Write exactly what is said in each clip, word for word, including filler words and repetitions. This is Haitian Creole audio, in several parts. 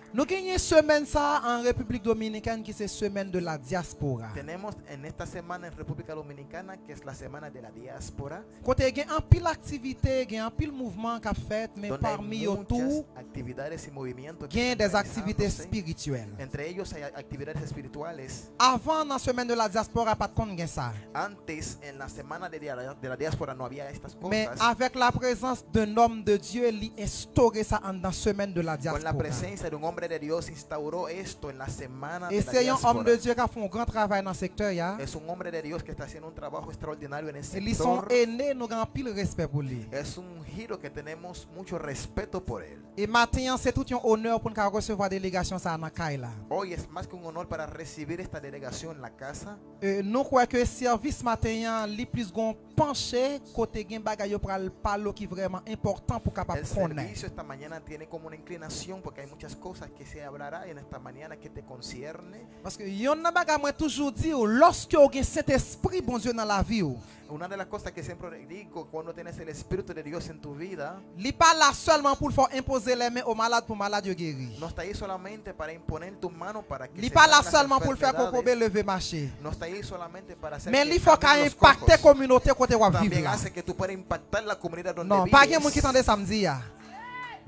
Nou genyen semèn sa a an Repiblik Dominikèn ki se semaine de la diaspora. Tenemos en esta semana en República Dominicana, que es la semana de la diáspora, Kote gen anpil aktivite, gen anpil mouvman k ap fèt, men donde hay pami yo tou, muchas actividades y movimientos que gen están des activités realizándose. Spirituelles. Entre ellos hay actividades espirituales. Avan, nan semèn de la diaspora, pa t konn gen sa. Antes, en la semana de, dia- de la diáspora no había estas Men cosas. Avèk la prezans d'un homme de Dieu, li enstore sa anndan semèn de la Con la diaspora. Presencia de un hombre de Dios instauró esto en la semana E de la se yon homme de diáspora. Dieu k ap fè yon gran travay nan sektè a. Es un hombre de Dios que está haciendo un trabajo extraordinario en ese E li se yon sector. Ene, nou gen anpil respè pou li. Es un giro que tenemos mucho respeto por él. E maten an, se tout yon onè pou n ka resevwa delegasyon sa a nan kay la. Hoy es más que un honor para recibir esta delegación en la casa. E nou kwè ke sèvis maten an, li plis gon panche kote gen bagay yo pral pale w ki vrèman enpòtan pou kapab El konnen. Servicio esta mañana tiene como una inclinación porque hay muchas cosas que se hablará en esta mañana que te concierne. Paske yonn nan bagay mwen toujou di w, lòske w gen Sentespri Bondye nan lavi w, Una de las cosas que siempre digo, cuando tienes el Espíritu de Dios en tu vida, li pa la sèlman pou l fè w enpoze lèmen o malad pou malad yo geri. No está ahí solamente para imponer tu mano para que Li se pa la sanen las sèlman pou l fè enfermedades. Kokobe leve mache. No está ahí solamente para hacer Men que li fè w ka caminen los enpakte cocos. Kominote kote w ap viv También la. Hace que tú puedas impactar la comunidad donde Non, vives. Pa gen moun ki tande sa m di a.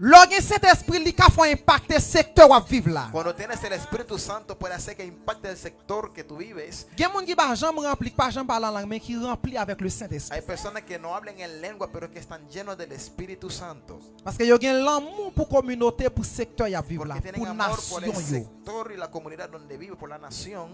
Lè w gen Sentespri, li ka fè w enpakte sektè w ap viv la. Cuando tienes el Espíritu Santo puede hacer que impacte el sector que tú vives. Gen moun ki pa janm ranpli, ki pa janm pale an lang, men ki ranpli avèk le Sentespri. Hay personas que no hablan en lengua pero que están llenos del Espíritu Santo. Paske yo gen lanmou pou kominote, pou sektè y ap viv la, Porque tienen pou amor por el nasyon yo. Sector y la comunidad donde vive, por la nación.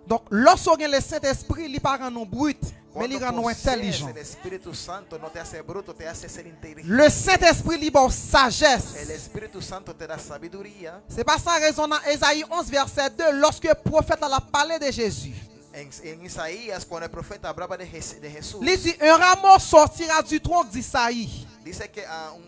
Donk, lòske w gen le Sentespri, li pa rann ou brit, men li rann ou entèlijan. El Espíritu Santo no te hace bruto, te hace ser inteligente. Le Sentespri li ba w sajès. El Espíritu Santo te da sabiduría. Se pa san rezon nan Ezayi onz vèsè de, lòske pwofèt la, l ap pale de Jezi. En, en Isaías, cuando el profeta hablaba de, Jes- de Jesús, Li di, un rameau sortira du tronc d'Isaïe. Dice que ah, un,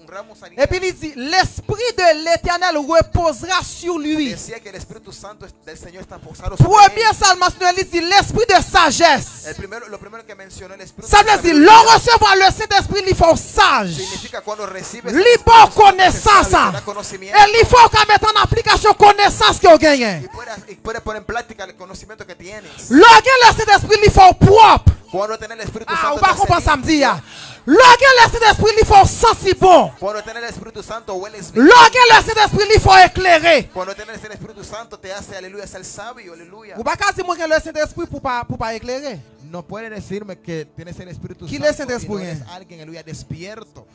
un ramo salía. Epi li di, l'esprit de l'Éternel reposera sur lui. Decía que el Espíritu Santo del Señor está posado sobre Premye él. sa l mansyone, li di, l'esprit de sagesse. El primero, lo primero que mencionó el Espíritu Sa vle di, lè w resevwa le Sentespri, li fè w saj. Significa cuando recibes Li ba w konesans sa. E li fè w ka mete an aplikasyon konesans ke w genyen. Y puedes, y puedes poner en práctica el conocimiento que tienes. Lè w gen le Sentespri, li fè w pwòp. Cuando tienes el Espíritu Ah, Santo, ou pa te hace konprann sa m di a. limpio. Lè w gen le Sentespri, li fè w santi bon. Cuando tienes el Espíritu Santo, hueles bien. Lè w gen le Sentespri, li fè w eklere. Cuando tienes el Espíritu Santo, te hace, aleluya, ser sabio, aleluya. Ou pa ka di mwen gen le Sentespri pou pa, pou pa eklere. No puedes decirme que tienes el Espíritu Ki Santo Sentespri y no eres gen? Alguien, aleluya, despierto.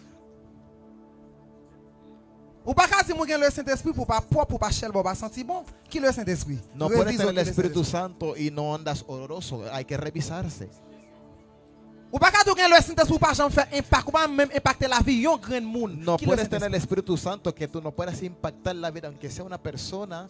Ou pa ka di mwen gen le Sentespri pou pa pwòp, pou pa chèlbè, ou pa santi bon. Ki le Sentespri? No puedes Revize w tener el ki le Espíritu Sentespri. Santo y no andas oloroso. Hay que revisarse. Ou pa ka di w gen le Sentespri, ou pa janm fè enpak, ou pa menm enpakte lavi yon grenn moun. No Ki le puedes tener el Sentespri? Espíritu Santo que tú no puedas impactar la vida, aunque sea una persona.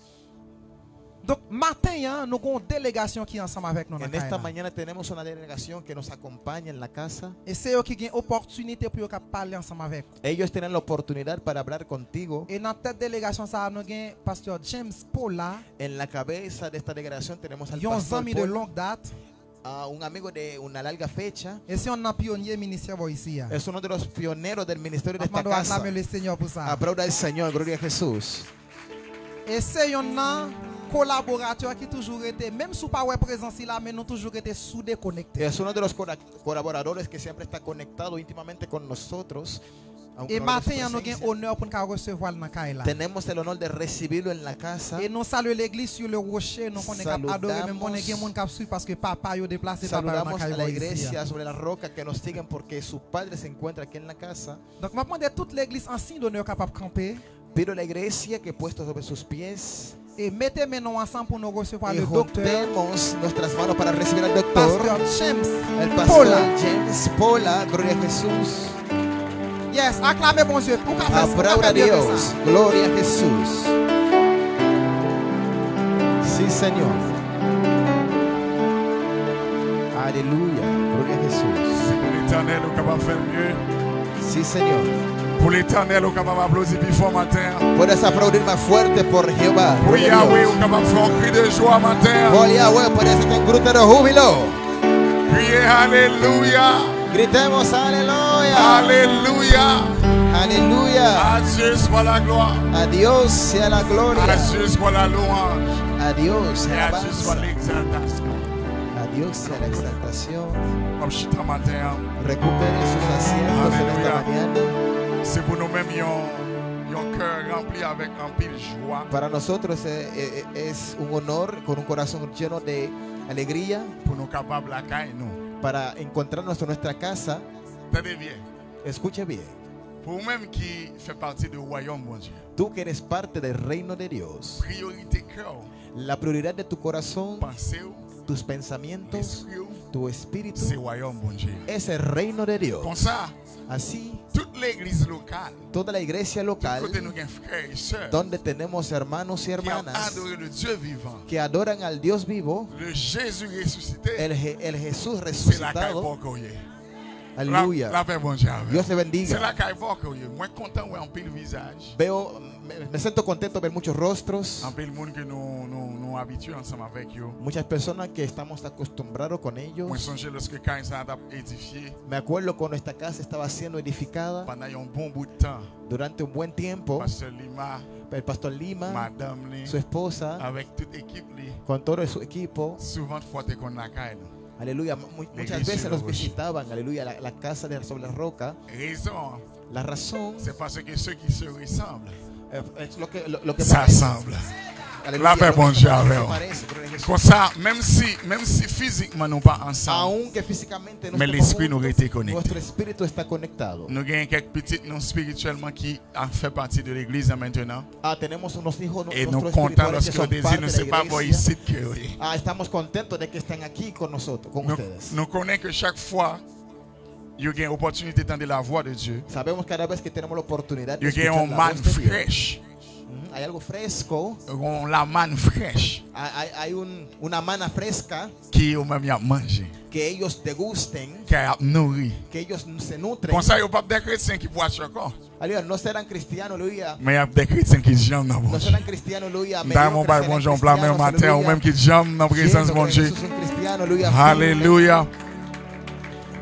Donk, maten an, nou gen yon delegasyon ki ansanm avèk nou nan En kay esta la. Mañana tenemos una delegación que nos acompaña en la casa. E se yo ki gen opòtinite pou yo kap pale ansanm avèk ou. Ellos tienen la oportunidad para hablar contigo. E nan tèt delegasyon sa a, nou gen pastè James Paula, En la cabeza de esta delegación tenemos al yon pastor zanmi de Paul, longue date. Ah, un amigo de una larga fecha. E se yon nan pyonye ministè bò isi a. Es uno de los pioneros del ministerio de Mwen esta mande w casa. Aklame le Senyè pou sa. Aplauda al Señor, gloria a Jesús. E se yon nan kolaboratè ki toujou rete, menm si w pa wè prezans li la, men nou toujou rete soude, konekte. Es uno de los cora- colaboradores que siempre está conectado íntimamente con nosotros. Aunque E no vemos su maten an, nou gen presencia. Onè pou n ka resevwa l nan kay la. Tenemos el honor de recibirlo en la casa. E nou salye legliz sou le roche, nou konnen k ap adore, men m konnen gen Saludamos- moun k ap swiv paske papa yo deplase, papa yo nan Saludamos kay a la bò isi a. Iglesia sobre la roca que nos siguen porque su padre se encuentra aquí en la casa. Donk, m ap mande tout legliz an siy donè yo kapab kanpe. Pido a la iglesia que puesto sobre sus pies E mete men nou ansanm pou nou resevwa y le doktè juntemos nuestras manos para recibir al doctor. Pastè James El Paula. Pastor James Paula, gloria a Jesús. Yes, aklame Bondye. Ou ka fè, ou ka Aplauda fè a byen ke Dios, sa. Gloria a Jesús. Sí, Señor. Aleluya, gloria a Jesús. Pou Letènèl, ou kapab fè l mye. Sí, Señor. Pou Letènèl, ou kapab aplodi pi fò maten an. Puedes aplaudir más fuerte por Jehová. Pou Gloria a Yahweh, Dios. Ou kapab fè yon kri de jwa maten an. Por Yahweh, puedes hacer un grito de júbilo. Kriye alelouya. Gritemos aleluya. Alelouya. Aleluya. À Dieu soit la gloire. A Dios sea la gloria. À Dieu soit la louange. A Dios sea la alabanza. Et à Dieu soit l'exaltation. A Dios sea la exaltación. Wap chita maten an. Recupere sus asientos en esta mañana. Aleluya. Se pou nou menm yon, yon kè ranpli avèk anpil jwa. Para nosotros eh, eh, es un honor con un corazón lleno de alegría. Pou nou kapab lakay nou. Para encontrarnos en nuestra casa. Tande byen. Escuche bien. Pou ou menm ki fè pati de wayòm Bondye. Tú que eres parte del reino de Dios. Priyorite kè w. La prioridad de tu corazón, panse w, tus pensamientos, lespri w, tu espíritu, se wayòm Bondye. Es el reino de Dios. Konsa, así, tout legliz lokal, toda la iglesia local, tout kote nou gen frè e sè, donde tenemos hermanos y hermanas, ki ap adore le Dieu vivant, que adoran al Dios vivo, le Jésus ressuscité, el, Je- el Jesús resucitado, se lakay pa w ke w ye. Aleluya. La, lapè Bondye avè w. Dios le bendiga. Se lakay pa w ke w ye. Mwen kontan wè anpil vizaj. Veo, me, me siento contento ver muchos rostros. Anpil moun ke nou, nou, nou abitye ansanm avèk yo. Muchas personas que estamos acostumbrados con ellos. Mwen sonje lòske kay sa a t ap edifye. Me acuerdo cuando esta casa estaba siendo edificada. Pandan yon bon bout tan. Durante un buen tiempo. Pastè Lima. El pastor Lima. Madanm li. Su esposa. Avèk tout ekip li. Con todo su equipo. Souvan fwa te konn lakay nou. Aleluya. Mu- Muchas veces nos visitaban, aleluya, la, la casa de sobre la roca. Rezon an. La razón. Se paske se ki se resanble. Eh, es lo que, lo, lo que parece. Aleluya, lapè Bondye avè w. Konsa, menm si, menm si fizikman nou pa ansanm, aunque físicamente no estemos juntos, men lespri nou rete konekte. Nuestro espíritu está conectado. Nou gen kèk pitit nou espirityèlman ki ap fè pati de legliz la mentenan. Ah, tenemos unos hijos, e nou kontan lòske yo te di nou se pa bò isit ke yo ye. Ah, estamos contentos de que estén aquí con nosotros, con ustedes. Nou konnen ke chak fwa yo gen opòtinite tande la voix de Dieu, sabemos cada vez que tenemos la oportunidad de escuchar la voz de Dios. Yo gen yon mann frèch. Ujú, hay algo fresco. Yon lamàn frèch. Hay, hay, hay un, una mana fresca. Ki yo menm y ap manje. Que ellos degusten. Ke y ap nouri. Que ellos se nutren. Konsa yo p ap de kretyen ki pwach ankò. Aleluya, no serán cristianos, aleluya. Men y ap de kretyen ki djanm nan Bondye. No serán cristianos, aleluya. M ta renmen w bay Bondye yon pla men maten an, ou menm ki djanm nan prezans Bondye. Aleluya.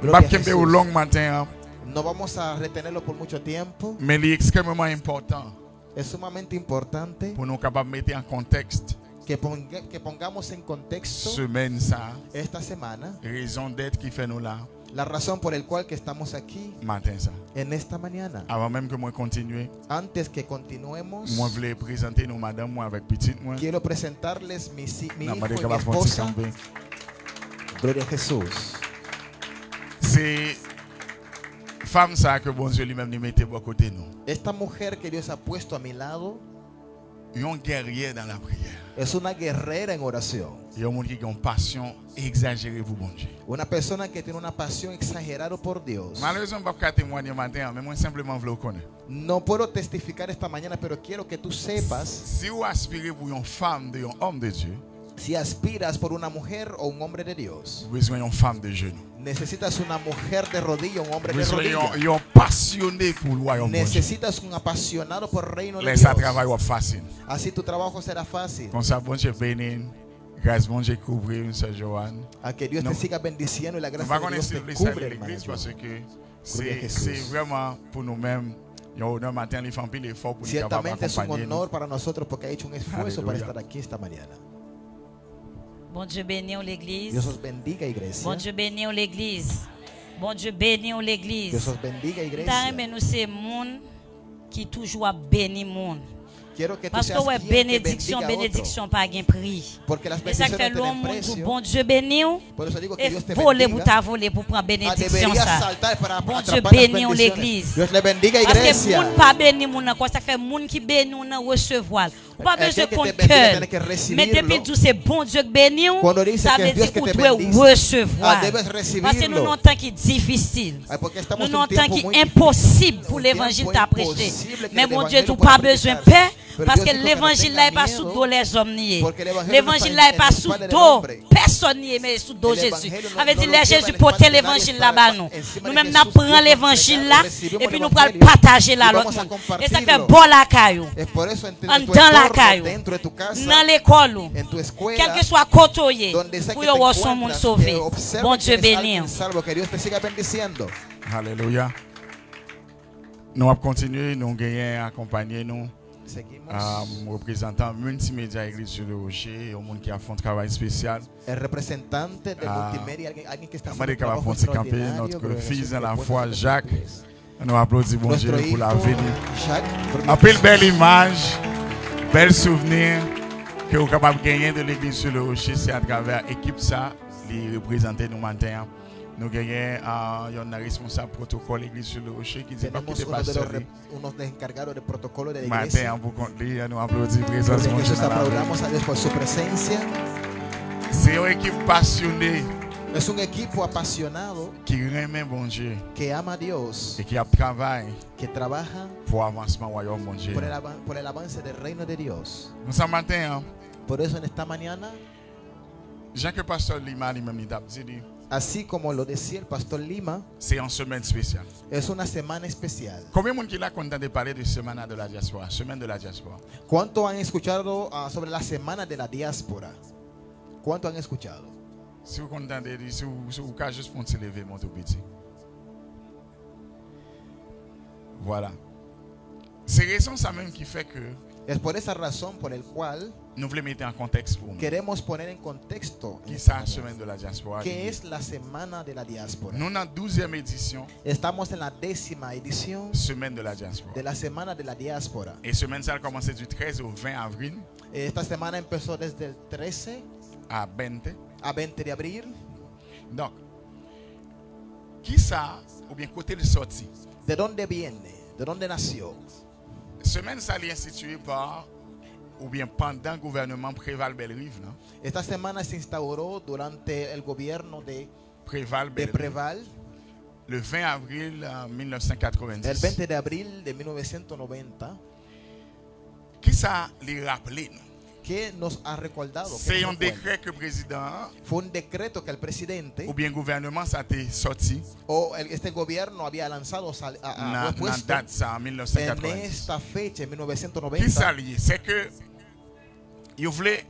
M p ap kenbe w long maten an. No vamos a retenerlo por mucho tiempo. Men li ekstrèmeman enpòtan. Es sumamente importante. Pou nou kapab mete an kontèks. Que ponga- que pongamos en contexto semèn sa a, esta semana, rezon dèt ki fè nou la, la razón por el cual que estamos aquí, maten sa, en esta mañana. Avan menm ke mwen kontinye, antes que continuemos, mwen vle prezante nou madanm mwen avèk pitit mwen. Quiero presentarles mi, si- mi hijo y mi esposa. N ap mande kapab fè yon ti kanpe. Gloria a Jesús. Se fanm sa a ke Bondye li menm li mete bò kote nou. Esta mujer que Dios ha puesto a mi lado. Yon guerrière dans la prière. Es una guerrera en oración. Yon moun ki gen yon pasyon egzajere pou Bondye. Una persona que tiene una pasión exagerada por Dios. Malerezman, m p ap ka temwanye maten an, men mwen senpleman vle w konnen. No puedo testificar esta mañana, pero quiero que tú sepas. Si w aspire pou yon fanm de yon homme de Dieu, si aspiras por una mujer o un hombre de Dios, ou bezwen yon fanm de jenou. Necesitas una mujer de rodilla, un hombre de rodilla. Ou bezwen yon, yon pasyone pou wayòm Bondye. Necesitas un apasionado por el reino de Dios. Lè sa travay w ap fasil. Así tu trabajo será fácil. Konsa Bondye beni n. Gras Bondye kouvri n, sè Joanne. A que Dios te siga bendiciendo y la gracia de Dios te cubra, hermana Joanne. Nou pa konnen si nou vle salye legliz paske se, se vrèman pou nou menm yon onè maten an, li fè anpil efò pou li kapab akonpanye nou. Ciertamente es un honor para nosotros porque ha hecho un esfuerzo para estar aquí esta mañana. Bondye beni w, legliz. Dios os bendiga, iglesia. Bondye beni w, legliz. Bondye beni w, legliz. Dios os bendiga, iglesia. M ta renmen nou se moun ki toujou ap beni moun. Paske w wè, benediksyon, benediksyon pa gen pri. E sa k fè lè yon moun di w Bondye beni w, e vole pou ta vole pou pran benediksyon sa. Bondye beni w, legliz. Paske moun pa beni moun nan konsa, sa k fè moun ki beni w nan resevwa l. Ou pa bezwen konn kè l. Men depi l di w se Bondye k beni w, sa vle di ou dwe resevwa l. Paske nou nan yon tan ki difisil. Nou nan yon tan ki enposib pou levanjil ta preche. Men Bondye di w pa bezwen pè, paske levanjil la e pa sou do lèzòm li ye. Levanjil la e pa sou do pèsòn li ye, men e sou do Jezi. Sa vle di lè Jezi pote levanjil la ba nou, nou menm n ap pran levanjil la, epi nou pral pataje l a lòt moun. E sa k fè bò lakay ou, anndan lakay ou, nan lekòl ou, kèlkeswa kote w ye, pou yo wè w se yon moun sove. Bondye beni w. Alelouya. Nou ap kontinye, nou genyen akonpanye nou, seguimos, um, reprezantan Multimédia Église sur le Rocher, yon moun ki ap fè yon travay espesyal. El representante de, ah, Multimédia, alguien, alguien que está haciendo un trabajo extraordinario, gloria al Señor, por su presencia. Mande kapab fè yon ti kanpe, notre fils, la foi, Jacques. Nou aplodi Bondye pou lavi li. Anpil bèl imaj, bèl souvni ke ou kapab genyen de Legliz sur le Rocher, se atravè ekip sa li reprezante nou maten an. Nou genyen, ah, yon nan responsab pwotokòl Legliz sur le Rocher ki di l p ap kite pastè li maten an pou kont li. Tenemos uno de los rep-, unos de encargado de protocolo de la iglesia. Ann nou aplodi prezans Bondye nan lavi. Gloria a Jesús, aplaudamos a Dios por su presencia. Se yon ekip pasyone. Es un equipo apasionado. Ki renmen Bondye. Que ama a Dios. E ki ap travay. Que trabaja. Pou avansman wayòm Bondye. Por el avan-, por el avance del reino de Dios. Konsa maten an. Por eso en esta mañana. Jan ke pastè Lima li menm li t ap di li. Así como lo decía el pastor Lima. Se yon semèn espesyal. Es una semana especial. Konbyen moun ki la konn tande pale de Semana de la Diaspora, Semaine de la Diaspora? ¿Cuánto han escuchado, ah, sobre la Semana de la Diáspora? ¿Cuánto han escuchado? Si w konn tande li, si w, si w ka jis fè yon ti leve men w tou piti. Vwala. Se rezon sa menm ki fè ke. Es por esa razón por el cual. Nou vle mete an kontèks pou moun. Queremos poner en contexto en este momento. Kisa Semaine de la Diaspora li ye? ¿Qué es la Semana de la Diáspora? Nou nan douzyèm edisyon. Estamos en la décima edición. Semaine de la Diaspora. De la Semana de la Diáspora. E semèn sa a kòmanse du treize au vingt avril. Esta semana empezó desde el trece. A bente. A bente de abril. Donk, kisa oubyen kote l sòti? ¿De dónde viene? ¿De dónde nació? Semèn sa li enstitiye pa oubyen pandan gouvènman Preval Bellerive lan. Esta semana se instauró durante el gobierno de, Preval de Bellerive. Preval. Le vingt avril, euh, mil nèf san katrevendis. El veinte de abril de mil novecientos noventa. Kisa li raple nou? ¿Qué nos ha recordado? ¿Qué nos recuerda? Se yon dekrè ke prezidan an. Fue un decreto que el presidente. Oubyen gouvènman sa te sòti. O el, este gobierno había lanzado, sal-, a, a, nan, fue puesto nan dat sa, an mil nèf san katrevendis. En esta fecha, en mil novecientos noventa. Kisa li ye? Se ke yo vle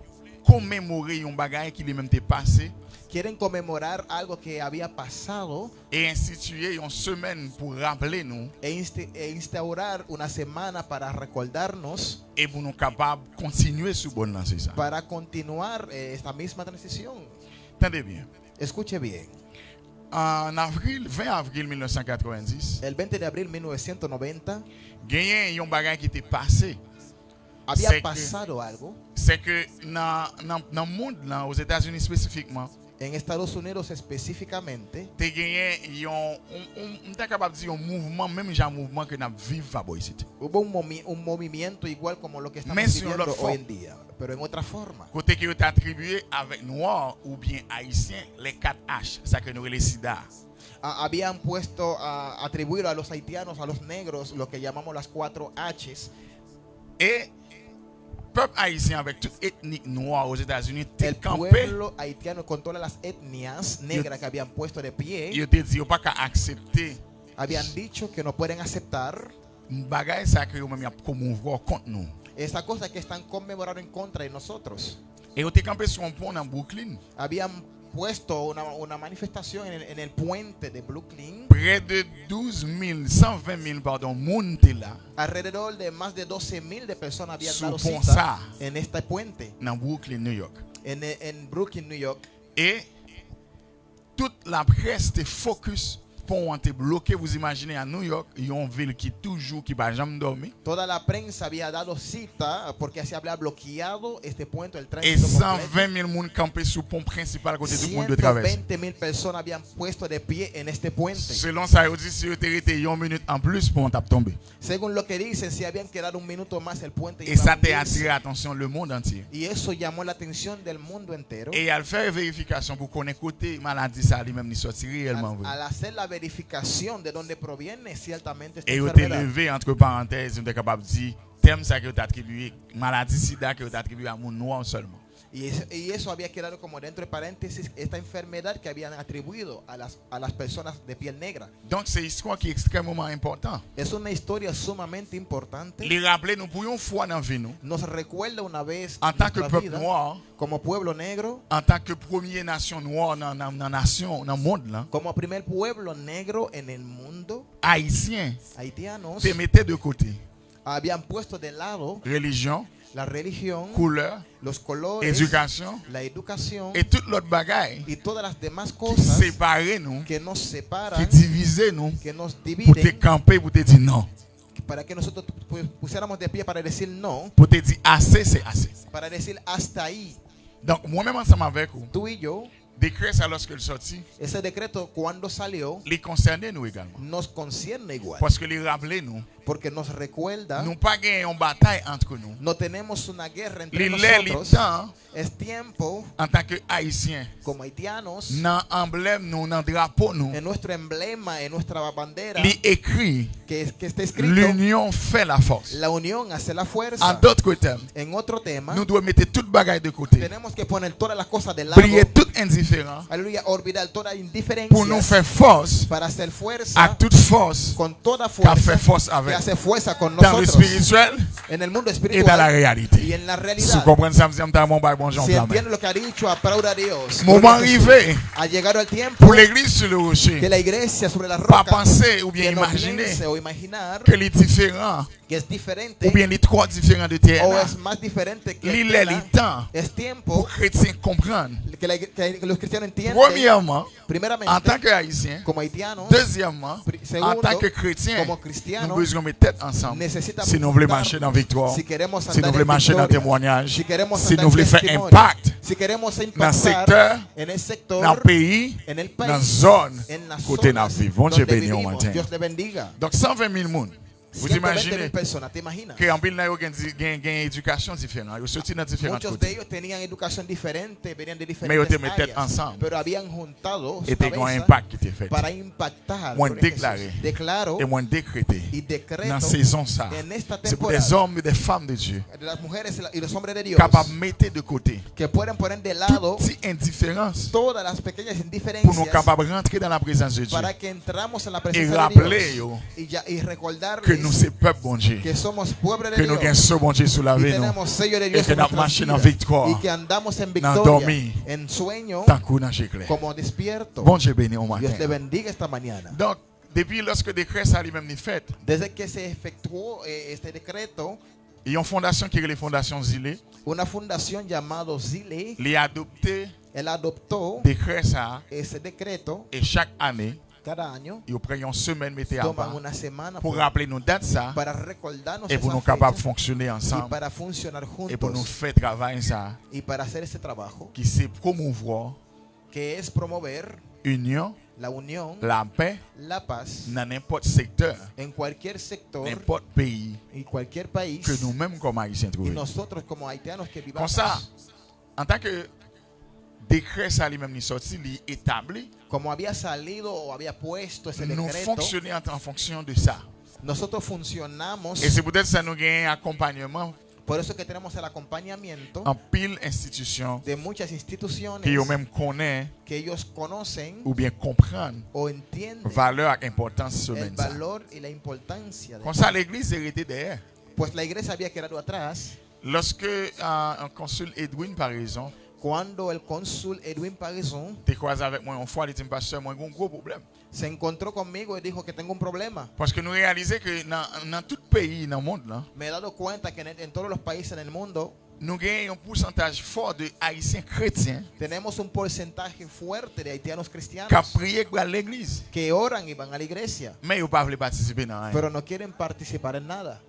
komemore yon bagay ki li menm te pase. Quieren conmemorar algo que había pasado. E enstitiye yon semèn pou raple nou. E insti-, e instaurar una semana para recordarnos. E pou nou kapab kontinye sou bòn lansè sa. Para continuar, eh, esta misma transición. Tande byen. Escuche bien. An avril, ven avril mil nèf san katrevendis. El veinte de abril mil novecientos noventa. Genyen yon bagay ki te pase. Había pasado algo. Se ke, se ke nan, nan, nan mond lan, Ozetazini espesifikman, en Estados Unidos específicamente, te genyen yon, yon, yon, m ta kapab di yon mouvman, menm jan mouvman ke n ap viv pa bò isit. Hubo un momi-, un movimiento igual como lo que estamos viviendo hoy en día, pero en otra forma. Men sou yon lòt fòm. Kote ke yo te atribiye avèk nwa oubyen ayisyen, les quatre H, sa ke nou rele sida. Ah, habían puesto, ah, atribuido a los haitianos, a los negros, lo que llamamos las cuatro H's. E pèp ayisyen avèk tout etnik nwa Ozetazini te kanpe. El pueblo haitiano con todas las etnias negras que habían puesto de pie. Yo, yo te di yo pa ka aksepte. Habían dicho que no pueden aceptar. Bagay sa ke yo menm y ap komouvwa kont nou. Esa cosa que están conmemorando en contra de nosotros. E yo te kanpe sou yon pon nan Brooklyn. Habían puesto una, una manifestación en el, en el puente de Brooklyn. Prè de douz mil, san ven mil, padon, moun te la. Alrededor de más de doce mil de personas habían dado cita en este puente. Sou pon sa, nan Brooklyn, New York. En, en Brooklyn, New York. E tout laprès te focus, pon an te bloke. Vous imaginez, à New York, yon vil ki toujou, ki pa janm dòmi. Toda la prensa había dado cita porque se había bloqueado este puente, el tránsito completo. E san ven mil moun kanpe sou pon prensipal kote tout moun dwe travèse. Ciento veinte mil personas habían puesto de pie en este puente. Selon sa yo di, si yo te rete yon minit anplis, pon an t ap tonbe. Según lo que dicen, si habían quedado un minuto más, el puente iba a hundirse. E sa te atire atansyon lemonn antye. Y eso llamó la atención del mundo entero. E y al fè verifikasyon pou konnen kote maladi sa li menm li sòti reyèlman vre. Al, al hacer la verificación de dónde proviene ciertamente esta enfermedad. E yo te leve, antre parantèz, nou te kapab di, tèm sa ke yo te atribiye, maladi sida ke yo te atribiye a moun nwa sèlman. Y eso, y eso había quedado como dentro de paréntesis esta enfermedad que habían atribuido a las, a las personas de piel negra. Donk, se istwa ki ekstrèmeman enpòtan. Es una historia sumamente importante. Li raple nou pou yon fwa nan vi nou, Nos recuerda una vez antanke nuestra pèp vida nwa, como pueblo negro, antanke premye nasyon nwa nan, nan, nan nasyon, nan mond lan, como primer pueblo negro en el mundo, Ayisyen haitianos te mete de kote habían puesto de lado relijyon, la religión, koulè, los colores, edikasyon, la educación e tout lòt bagay y todas las demás ki cosas separe nou, que nos ki separan, divize nou, que nos pou te dividen, kanpe, pou te di non. Para que nosotros pu- pusiéramos de pie para decir no, Pou te di ase, se ase. Para decir hasta ahí. Donk, mwen menm ansanm avèk ou, Tú y yo, dekrè sa, lòske l sòti, ese decreto cuando salió li konsène nou egalman. Nos concierne igual, Paske li raple nou, porque nos recuerda, nou pa gen yon batay antre nou. No tenemos una guerra Li entre lè, li nosotros. Tan, Es tiempo, antanke Ayisyen, como haitianos, nan anblèm nou, nan drapo nou, en nuestro emblema, en nuestra bandera, li ekri, que, que esté escrito, L'union fait la force. La unión hace la fuerza. An dòt tèm, En otro tema, nou dwe mete tout bagay de kote. Tenemos que poner todas las cosas de lado. Bliye tout endiferan. Aleluya, olvidar toda Pou nou indiferencia fè fòs para hacer a fuerza tout fòs con toda k ap fè fuerza fòs que avè hace fuerza con nou. Dans le nosotros spirituel en el mundo et dans la espiritual réalité. Y en la Si w realidad. Konprann sa m di an, m ta bon bay bon jan Si flamen. Entiende lo que ha dicho, aplauda a Dios. Moman Gloria a Jesús. Rive Ha llegado el pou tiempo legliz sou le roche que la iglesia sobre la pa roca panse oubyen que no imajine piense o imaginar ke li diferan que es diferente oubyen li twò diferan de tè o la. Es más diferente que Li el lè, tela. Li tan Es pou tiempo kretyen konprann. Que, la- que los cristianos entiendan. Premyèman, Primeramente, antanke Ayisyen, como haitianos, dezyèmman, pri- segundo, antanke kretyen, como nou cristianos, bezwen met tèt ansanm. Necesitamos Si nou vle juntar, mache nan viktwa, si queremos si andar nou vle en mache nan victoria, temwanyaj, si queremos si andar nou vle en fè testimonio, enpak si queremos nan impactar sektè, en el sector, nan peyi, en el nan país, zòn en las kote n ap zonas viv. Bondye donde beni w vivimos. Maten. Dios le bendiga. Donk, san ven mil moun. Vous ciento veinte imaginez mil personas, ¿te imaginas? Ke anpil nan yo gen, di- gen, gen edikasyon diferan. Yo soti nan diferan Muchos de kote. Ellos tenían educación diferente, venían de Men yo diferentes te met tèt áreas, ansanm. Pero habían juntado E te gen yon cabezas enpak ki te fèt. Para impactar. Mwen Gloria a deklare Jesús. Declaro e mwen dekrete y decreto nan sezon sa, en esta se pou temporada dèzòm e dèfanm de Dye de las mujeres y los hombres de Dios kapab mete de kote que pueden poner de tout lado ti endiferans todas las pequeñas pou nou indiferencias kapab rantre nan laprezans de Dye. Para que entramos en la E presencia de raple Dios yo y, ya- y ke recordarles nou se pèp Bondye, que somos pueblo de ke nou gen Dios so Bondye sou y lavi nou, Tenemos sello de e Dios ke en n ap nuestras mache nan vidas viktwa, y que andamos en nan victoria, dòmi, en sueño, tankou nan je klè. Como despierto. Bondye beni w Dios le maten. Bendiga esta mañana. Donk, depi lòske dekrè sa li menm li fèt, Desde que se efectuó eh, este decreto, yon fondasyon ki rele Fondasyon Zile, una fundación llamado Zile, li adopte él adoptó dekrè sa a, ese decreto e chak ane, cada año, yo pran yon semèn mete apa toman una semana pou por- raple nou dat sa, para recordarnos e pou esa nou kapab fecha fonksyone y ansanm, para funcionar e pou nou juntos fè travay sa, y para hacer ese trabajo, ki se pwomouvwa que es promover inyon, la unión, lapè, la paz nan nenpòt sektè, en cualquier sector nenpòt peyi y cualquier país ke nou menm kòm Ayisyen y twouve. Nosotros como haitianos que vivamos. Konsa, antanke dekrè sa li menm li sòti, li etabli, Como había salido o había puesto ese nou decreto, fonksyone an, an fonksyon de sa. Nosotros funcionamos. E se poutèt sa nou gen akonpayman Por eso que tenemos el acompañamiento anpil enstitisyon de muchas instituciones ke yo menm konnen que ellos conocen oubyen konprann o entienden valè ak enpòtans el semèn sa. Valor y la importancia de Konsa, legliz te rete dèyè. Pues la iglesia había quedado atrás. Lòske ah, Konsil Edwin, pa rezon, Cuando el cónsul Edwin Paraison te kwaze avèk mwen yon fwa, li di m, "Pastè, mwen gen yon gwo pwoblèm." se encontró conmigo y dijo que tengo un problema. Paske nou reyalize ke nan, nan tout peyi nan mond lan, Me he dado cuenta que en, en todos los países en el mundo nou gen yon pousantaj fò de Ayisyen kretyen tenemos un porcentaje fuerte de haitianos cristianos k ap priye, k pral legliz, que oran y van a la iglesia, men yo pa vle patisipe nan anyen. Pero no quieren participar en nada.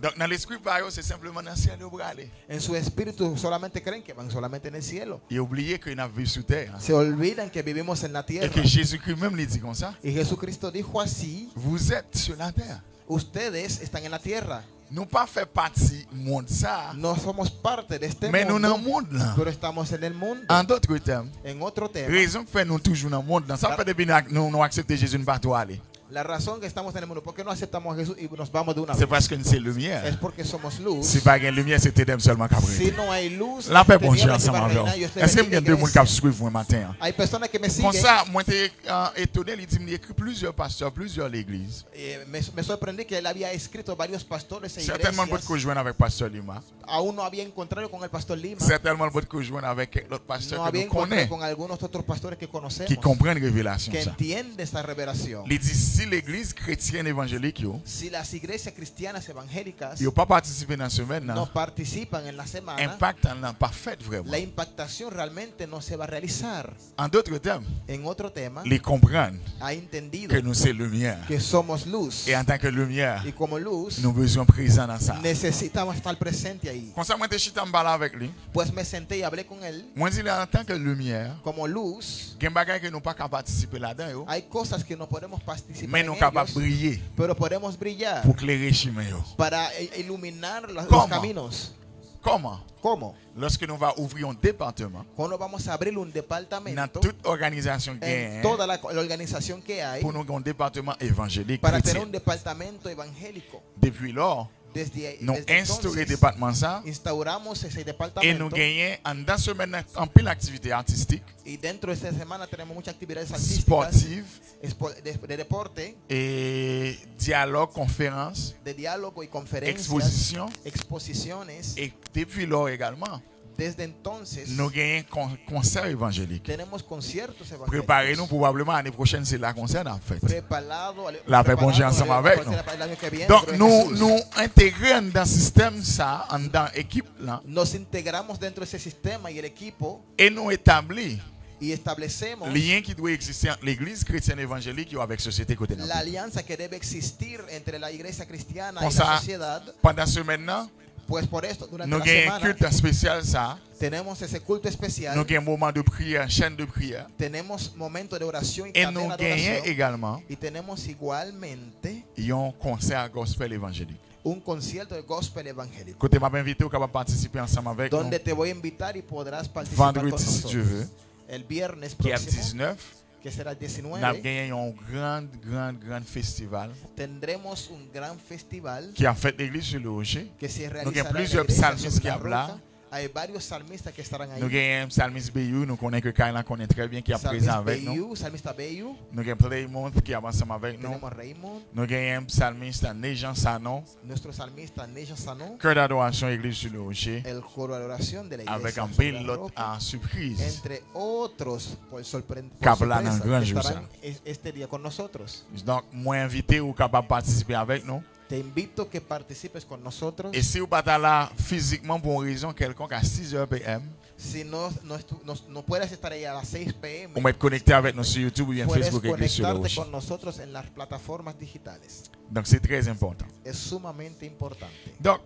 Donk, nan lespri pa yo, se senpleman nan syèl yo prale. En su espíritu solamente creen que van solamente en el cielo. Yo bliye ke n ap viv sou tè a. Se olvidan que vivimos en la E ke tierra. Jezikri menm li di konsa, Y Jesucristo dijo así, "Vous êtes sur la terre." Ustedes están en la tierra. Nou pa fè pati mond sa a, No somos parte de este men nou nan mundo, mond lan. Pero estamos en el mundo. An dòt tèm, En otro tema, rezon k fè nou toujou nan mond lan, sa k fè depi nou ak- nou, nou aksepte Jezi, nou pa tou ale. La razón que estamos en el mundo, ¿por qué no aceptamos a Jesús y nos vamos de una vez? Se paske nou se limyè. Es porque somos luz. Si pa gen limyè, se tenèb sèlman k ap rete. Si no hay luz, las tinieblas se van a reinar y es la iglesia. Lapè Bondye ansanm avè w. Èske m gen de moun k ap swiv mwen maten an? Hay personas que me siguen. Konsa, mwen te, uh, etone, li di m li ekri plizyè pastè, plizyè legliz. Eh, me, me sorprendí que él había escrito varios pastores e iglesias. Sètènman, l potko jwenn avèk pastè Lima. Aún no había encontrado con el pastor Lima. Sètènman, l potko jwenn avèk kèk lòt pastè ke nou konnen. No había encontrado con algunos otros pastores que conocemos. Ki konprann revelasyon sa. Que entiende esta revelación. Li di si legliz kretyèn evanjelik yo, si las iglesias cristianas evangélicas, yo pa patisipe nan semèn nan, no participan en la semana, enpak lan pa fèt vrèman. La impactación realmente no se va a realizar. An dòt tèm, en otro tema, li konprann, ha entendido, ke nou se limyè. Que somos luz. E antanke limyè, y como luz, nou bezwen prezan nan sa. Necesitamos estar presente ahí. Konsa, mwen te chita, m pale avèk li. Pues me senté y hablé con él. Mwen di li, antanke limyè, como luz, gen bagay ke nou pa ka patisipe ladan yo, hay cosas que no podemos participar en ellos, men nou kapab briye, pero podemos brillar, pou klere chimen yo. Para i-, iluminar la-, los caminos. Kòman? ¿Cómo? Lòske nou va ouvri yon depatman, Cuando vamos a abrir un departamento, nan tout òganizasyon ki genyen, en toda la, la organización que hay, pou nou gen yon depatman evanjelik, para tener un departamento evangélico. Depi lò, desde, nou enstore depatman sa, instauramos ese departamento, e nou genyen anndan semèn nan anpil aktivite atistik, y dentro de esta semana tenemos muchas actividades artísticas, spòtiv, espo-, de, de deporte, e dyalòg, konferans, de diálogo y conferencias, ekspozisyon, exposiciones, e depi lò egalman, desde entonces, nou genyen kon-, konsè evanjelik. Tenemos conciertos evangélicos. Prepare nou, pwobableman ane pwochèn se la konsè n ap fèt. Preparado al-, lapè Bondye preparado ansanm el, avèk nou. El año que viene, donk, gloria a Jesús. Nou, nou entegre anndan sistèm sa, anndan ekip lan. Nos integramos dentro de ese sistema y el equipo. E nou etabli, y establecemos, lyen ki dwe egziste ant legliz kretyèn evanjelik yo avèk sosyete kote n ap viv. La alianza que debe existir entre la iglesia cristiana y la sociedad. Konsa, pandan semèn nan, pues por esto, durante la semana, nou genyen kilt espesyal sa. Tenemos ese culto especial. Nou gen moman de priyè, chaîne de prière. Tenemos momento de oración y cadena de oración. E nou genyen egalman, y tenemos igualmente, yon konsè gospel evanjelik, un concierto de gospel evangélico, kote m ap envite w kapab patisipe ansanm avèk nou, donde te voy a invitar y podrás participar con nosotros. Vandredi, si Dye ve, el viernes próximo, ki ap diznèf, que será diecinueve, n ap genyen yon gran, gran, gran festival, tendremos un gran festival, ki ap fèt legliz sou le woche. Que se realizará en la iglesia sobre la roca. Nou gen plizyè psalmis ki ap la. Hay varios salmistas que estarán ahí. Nou genyen psalmis Beyou, nou konnen ke kay lan konnen trè byen ki ap prezan avèk nou. Salmis Beyou, salmista Beyou. Nou gen Playmouth ki ap ansanm avèk nou. Tenemos Raymond. Nou genyen psalmis Nejan Sanon. Nuestro salmista Nejan Sanon. Kè dadorasyon Legliz sou le woche. El coro de adoración de la iglesia sobre la roca. Avèk anpil lòt, ah, sipriz. Entre otros, por sorpre-, por sorpresa, k ap la nan gran jou sa, que estarán es-, este día con nosotros. Donk, mwen envite w kapab patisipe avèk nou. Te invito que participes con nosotros. E si w pa ta la fizikman pou yon rezon kèlkonk a sis è P M, si no, no estu-, no, no puedes estar ahí a las seis P M, ou mèt konekte avèk nou sou YouTube oubyen Facebook, Legliz sou le woche. Puedes conectarte con nosotros en las plataformas digitales. Donk, se trè enpòtan. Es sumamente importante. Donk,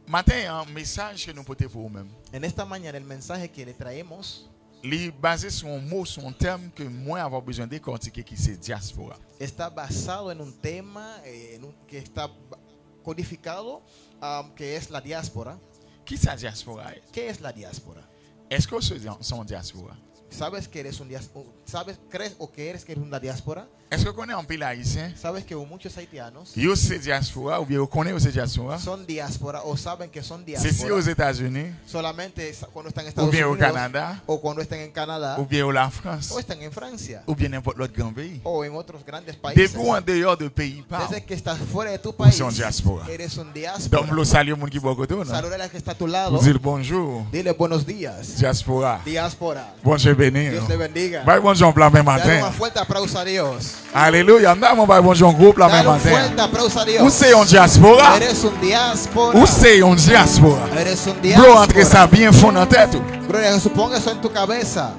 maten an, mesaj ke nou pote pou ou menm, en esta mañana, el mensaje que le traemos, li baze sou yon mo, sou yon tèm ke mwen avè w bezwen dekòtike, ki se dyaspora. Está basado en un tema, eh, en un, que está ba-, codificado, um, que es la diáspora. Kisa dyaspora ye? ¿Qué es la diáspora? Èske w se, se yon dyaspora? ¿Sabes que eres un dias-, u-, sabes, crees o que eres que eres una diáspora? Èske w konnen anpil Ayisyen? ¿Sabes que hubo muchos haitianos? Yo se dyaspora, oubyen yo konnen yo se dyaspora. Son diáspora o saben que son diáspora. Se si yo Ozetazini. Solamente sa-, cuando están en Estados Unidos. Oubyen yo Kanada. O cuando están en Canadá. Oubyen yo Lafrans. O están en Francia. Oubyen nenpòt lòt gran peyi. O en otros grandes países. Depi w andeyò de peyi pa w, desde que estás fuera de tu país, ou se yon dyaspora. Eres un diáspora. Donk, m vle w salye moun ki bò kote w, non? Saluda al que está a tu lado. Ou di l bonjou. Dile buenos días. Dyaspora. Diáspora. Bondye beni w. Dios le bendiga. Bay Bondye yon pla men maten. Dale un fuerte aplauso a Dios. Alelouya. M ta renmen w bay Bondye yon gwo pla men maten. Dale un fuerte aplauso a Dios. Ou se yon dyaspora. Eres un diáspora. Ou se yon dyaspora. Eres un diáspora. Vle w antre sa byen fon nan tèt ou. Gloria a Jesús. Ponga eso en tu cabeza.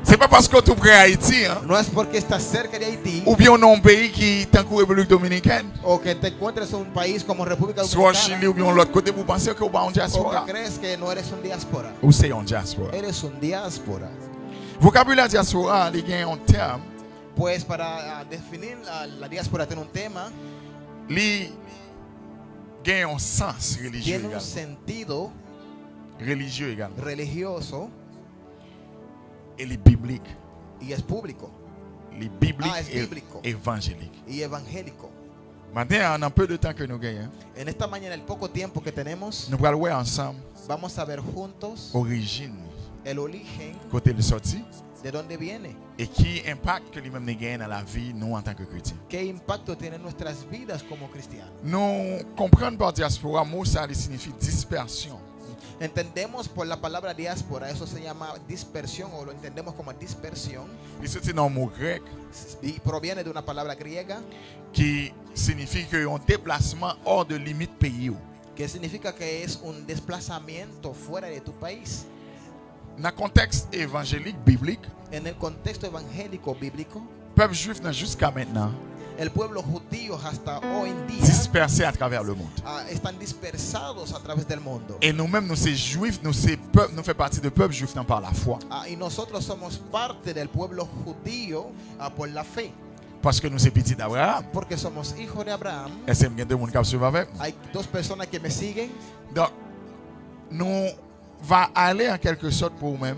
Se pa paske w tou prè Ayiti, an. No es porque estás cerca de Haití. Oubyen w nan yon peyi ki tankou Repiblik Dominikèn. O que te encuentres en un país como República Dominicana. Swa w Chili oubyen yon lòt kote pou w panse ke w pa yon dyaspora. O que crees que no eres un diáspora. Ou se yon dyaspora. Eres un diáspora. Vokabilè dyaspora, li gen yon tèm. Pues para, ah, definir la, la diáspora tiene un tema. Li gen yon sans relijye egalman. Tiene un sentido, relijye egalman, religioso. E li biblik. Y es bíblico. Li biblik, ah, es e bíblico, evanjelik. Y evangélico. Maten an, nan peu de tan ke nou genyen, en esta mañana, el poco tiempo que tenemos, nou pral wè ansanm, vamos a ver juntos, orijin, el origen, kote li sòti, de dónde viene, e ki enpak ke li menm li genyen nan lavi nou antanke kretyen. Qué impacto tiene en nuestras vidas como cristianos. Nou konprann pa dyaspora, mo sa li siyifi dispèsyon. Entendemos por la palabra diáspora, eso se llama dispersión o lo entendemos como dispersión. Li soti nan yon mo grèk, y proviene de una palabra griega, ki siyifi ke yon deplasman hors de limit peyi w, que significa que es un desplazamiento fuera de tu país. Nan kontèks evanjelik, biblik, en el contexto evangélico bíblico, pèp jwif nan jiska mentnan, el pueblo judío hasta hoy en día, dispèse atravè lemond, ah, están dispersados a través del mundo. E nou menm, nou se jwif, nou se pèp, nou fè pati de pèp jwif nan pa lafwa. Ah, y nosotros somos parte del pueblo judío, ah, por la fe. Paske nou se pitit Abraram. Porque somos hijos de Abraham. Èske m gen de moun k ap swiv avèk m? Hay dos personas que me siguen. Donk, nou va ale an kèlke sòt pou ou menm.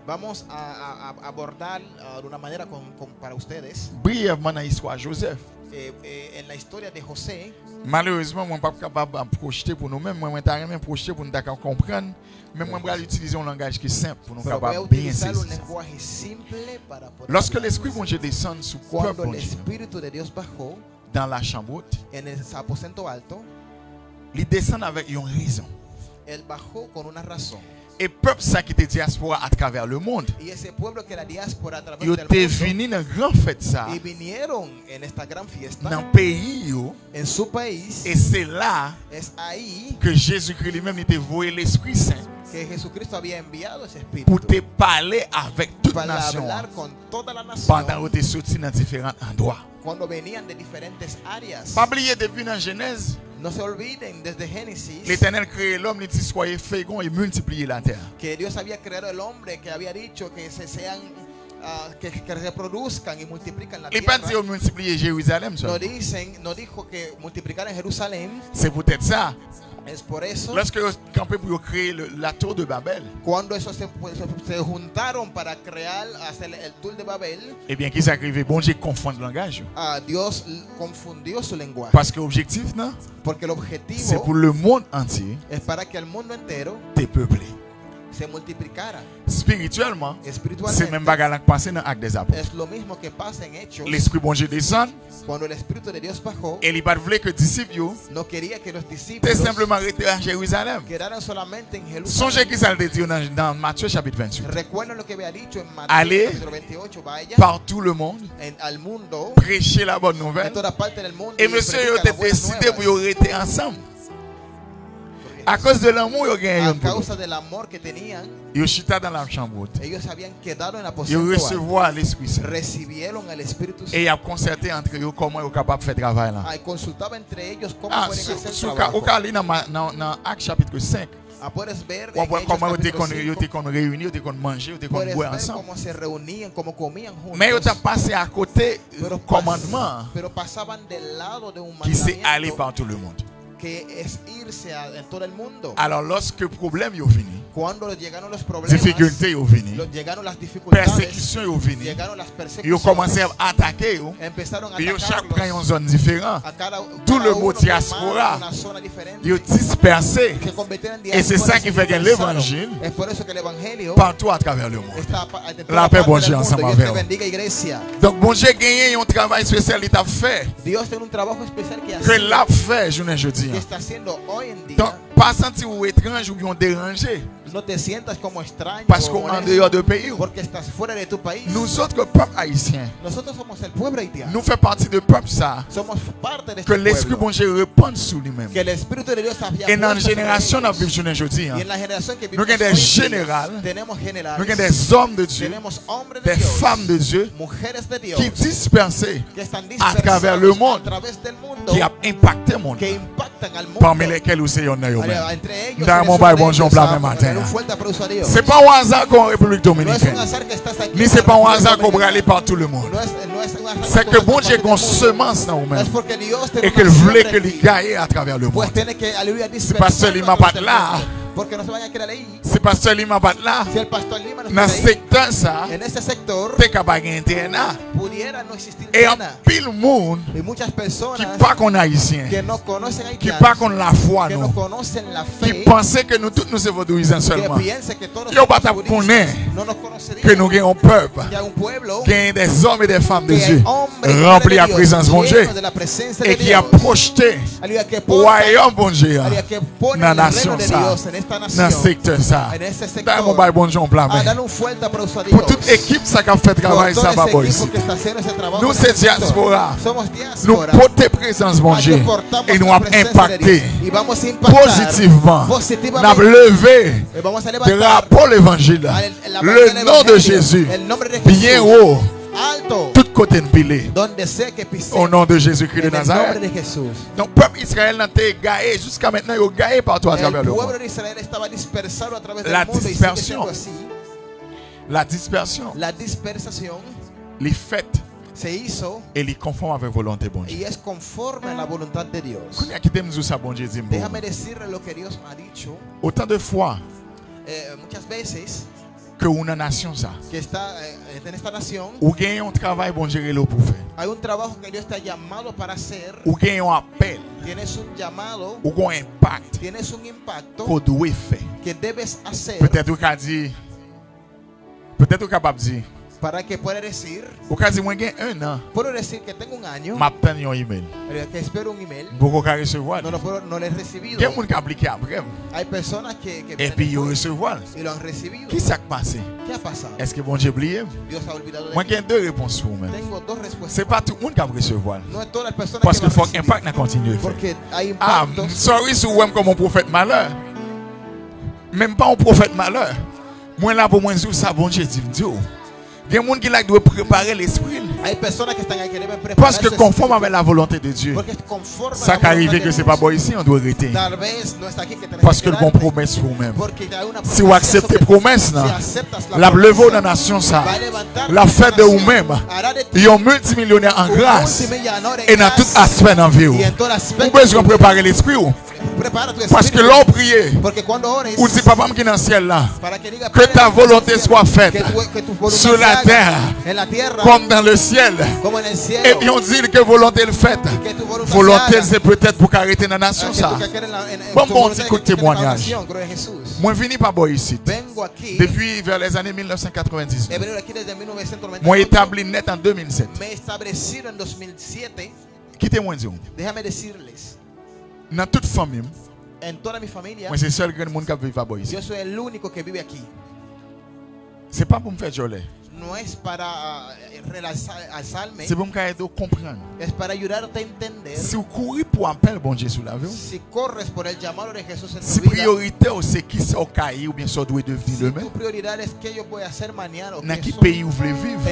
Vamos a, a, a abordar, ah, de una manera con, con, para ustedes. Briyèvman nan istwa Jozèf. Eh, eh, en la historia de José. Malerezman, mwen p ap kapab pwojte pou nou menm. Mwen, mwen ta renmen pwojte pou nou ta ka konprann. Men mwen pral itilize yon langaj ki senp pou nou kapab byen sezi sa. Pero voy a utilizar un lenguaje simple para poder hablar. Lòske Lespri Bondye desann sou pèp Bondye, cuando el Espíritu de Dios bajó, dans la chambre haute, en el aposento alto, li desann avèk yon rezon. Él bajó con una razón. E pèp sa ki te dyaspora atravè lemond, y ese pueblo que era diáspora a través del mundo, yo te vini nan gran fèt sa, y vinieron en esta gran fiesta, nan peyi yo, en su país, e se la, es ahí, ke Jezikri li menm li te voye Lespri Sen, que Jesucristo había enviado ese Espíritu, pou te pale avèk tout nasyon an, para hablar con toda la nación, pandan yo te soti nan diferan andwa. Cuando venían de diferentes áreas. Pa bliye, depi nan Jenèz, no se olviden, desde Génesis, Letènèl kreye lòm, li di, soyez féconds et multipliez la terre. Que Dios había creado el hombre, que había dicho que se sean, ah, que, que reproduzcan y multiplican la tierra. Li pa di yo miltipliye Jerizalèm sèlman. No dicen, no dijo que multiplicaran Jerusalén. Se poutèt sa, es por eso, lòske yo kanpe pou yo kreye le, la tour de Babel, cuando eso se, se, se juntaron para crear, hacer el tour de Babel, ebyen, kisa k rive? Bondye konfonn langaj yo. Ah, Dios l-, confundió su lenguaje. Paske objektif nan, porque el objetivo, se pou lemond antye, es para que el mundo entero, te peple, se multiplicara. Espirityèlman, espiritualmente, se menm bagay la k pase nan Actes des Apôtres. Es lo mismo que pasa en Hechos. Lespri Bondye desann, cuando el Espíritu de Dios bajó, e li pa t vle ke disip yo, no quería que los discípulos, te senpleman rete a Jerizalèm, quedaran solamente en Jerusalén. Sonje kisa l te di yo nan, nan Matye chapit venntuit. Recuerden lo que había dicho en Mateo capítulo veintiocho, vaya, allez par tout le monde, en, al mundo, prêchez la bonne nouvelle. En toda parte del mundo, y predica la buena nueva. E mesye yo te deside pou yo rete ansanm. Akoz de lanmou yo genyen youn pou lòt, a causa del amor que tenían, yo chita nan lachanm wote. Ellos habían quedado en el aposento alto. Yo resevwa Lespri Sen. Recibieron el Espíritu Santo. E y ap konsète antre yo kòman yo kapab fè travay la. Ah, y consultaba entre ellos cómo pueden hacer el trabajo. Ah, si, si w ka, ou ka li nan Ma-, nan, nan Actes chapitre cinq. Ah, puedes ver en Hechos capítulo cinco. W ap wè kòman yo te konn, yo te konn reyini, yo te konn manje, yo te konn bwè ansanm. Puedes ver cómo se reunían, cómo comían juntos. Men yo t ap pase akote kòmandman an, ki se ale pa tout le monde. Pero pas-, pero pasaban del lado de un mandamiento que es irse a, en todo el mundo. Alò, lòske pwoblèm yo vini, cuando llegaron los problemas, difikilte yo vini, lo-, llegaron las dificultades, pèsekisyon yo vini, llegaron las persecuciones, yo kòmanse ap atake yo, empezaron a atacarlos, yo chak pran yon zòn diferan. A cada, cada uno tomaba una zona diferente. D'où le mot diaspora. Yo dispèse. E se sa ki fè gen levanjil patou atravè lemonn. Lapè Bondye ansanm avè w. Donk, Bondye genyen yon travay espesyal li t ap fè, ke l ap fè jounen jodi a. Donk, pa santi w etranj oubyen w deranje. Paske w andeyò de peyi w. Nouzòt, pèp ayisyen, nou fè pati de pèp sa a ke Lespri Bondye repann sou li menm. E nan jenerasyon n ap viv jounen jodi a, nou gen de jeneral, nou gen de zòm de Dye, de fanm de Dye ki dispèse atravè lemonn, ki ap enpakte monn nan, pami lèkèl ou se yonn nan yo menm. M ta renmen w bay Bondye yon pla men maten an. Se pa yon aza ke w an Repiblik Dominikèn, ni se pa yon aza ke w prale patou lemonn. Se ke Bondye gen yon semans nan ou menm e ke l vle ke li gaye atravè lemonn. Si pastè Lima pa t la, Porque no se vayan a quedar ahí. Si pastè Lima pa t la, si el pastor Lima no estuviera ahí, nan sektè sa, en ese sector, te ka pa gen entèna. Pudiera no existir nada. E anpil moun ki pa konn ayisyen, ki pa konn lafwa nou, ki panse ke nou tout nou se vodouyizan sèlman, yo pa t ap konnen ke nou gen yon pèp, gen des hommes et des femmes de Dieu, ranpli ak prezans Bondye, e ki ap pwojte wayòm Bondye a nan nasyon sa, nan sektè sa. Dayè, mwen bay Bondye yon pla men. Pou tout ekip sa k ap fè travay sa pa bò isit. Nou se dyaspora. Nou pote prezans Bondye e nou ap enpakte pozitivman. N ap leve drapo levanjil la. Le nom de Jésus. Byen wo. Tout kote n pile. O non de Jezikri de Nazarèt. Donk, pèp Izrayèl nan te gaye, jiska mentnan yo gaye patou atravè le mond. La dispersion. La dispersion. Li fèt e li konfòm avèk volonte Bondye. Kounye a, kite m di w sa Bondye di m pou ou. Otan de fwa ke ou nan nasyon sa, ou gen yon travay Bondye rele w pou w fè. Ou gen yon apèl. Ou gen yon enpak ke w dwe fè. Petèt ou ka di, petèt ou kapab di, ou ka di, mwen gen en an, m ap tann yon imèl. M poko ka resevwa l. Gen moun k aplike apre m, epi yo resevwa l. Kisa k pase? Èske Bondye bliye m? Mwen gen de repons pou ou menm. Se pa tout moun k ap resevwa l. Paske fòk enpak nan kontinye fèt. A, m sòri si w wè m kòm yon pwofèt malè. Men m pa yon pwofèt malè. Mwen la pou mwen di w sa Bondye di m di w. Gen moun ki la ki dwe prepare lespri l. Paske konfòm avèk la volonte de Dye, sa ka rive ke se pa bò isi w dwe rete. Paske l gon pwomès pou ou menm. Si w aksepte pwomès lan, l ap leve w nan nasyon sa. L ap fè de ou menm yon miltimilyonè an gras e nan tout aspè nan vi w. Ou bezwen prepare lespri w. Paske lè w priye, ou di, Papa m ki nan syèl la, que ta volonté soit faite sur la terre comme dans le ciel. Epi w di l ke volonte l fèt. Volonte l se petèt pou w ka rete nan nasyon sa. Ban m ba w yon ti kout temwayaj. Mwen vini pa bò isit depi vers les années mil nèf san katrevendiznèf. Mwen etabli nèt an de mil sèt. Kite mwen di w, nan tout fanmi m, mwen se sèl grenn moun k ap viv pa bò isit. Se pa pou m fè djòlè. Se pou m ka ede w konprann. Si w kouri pou apèl Bondye sou lavi w, si priyorite w se kisa w ka ye oubyen sa w dwe devni demen, nan ki peyi w vle viv,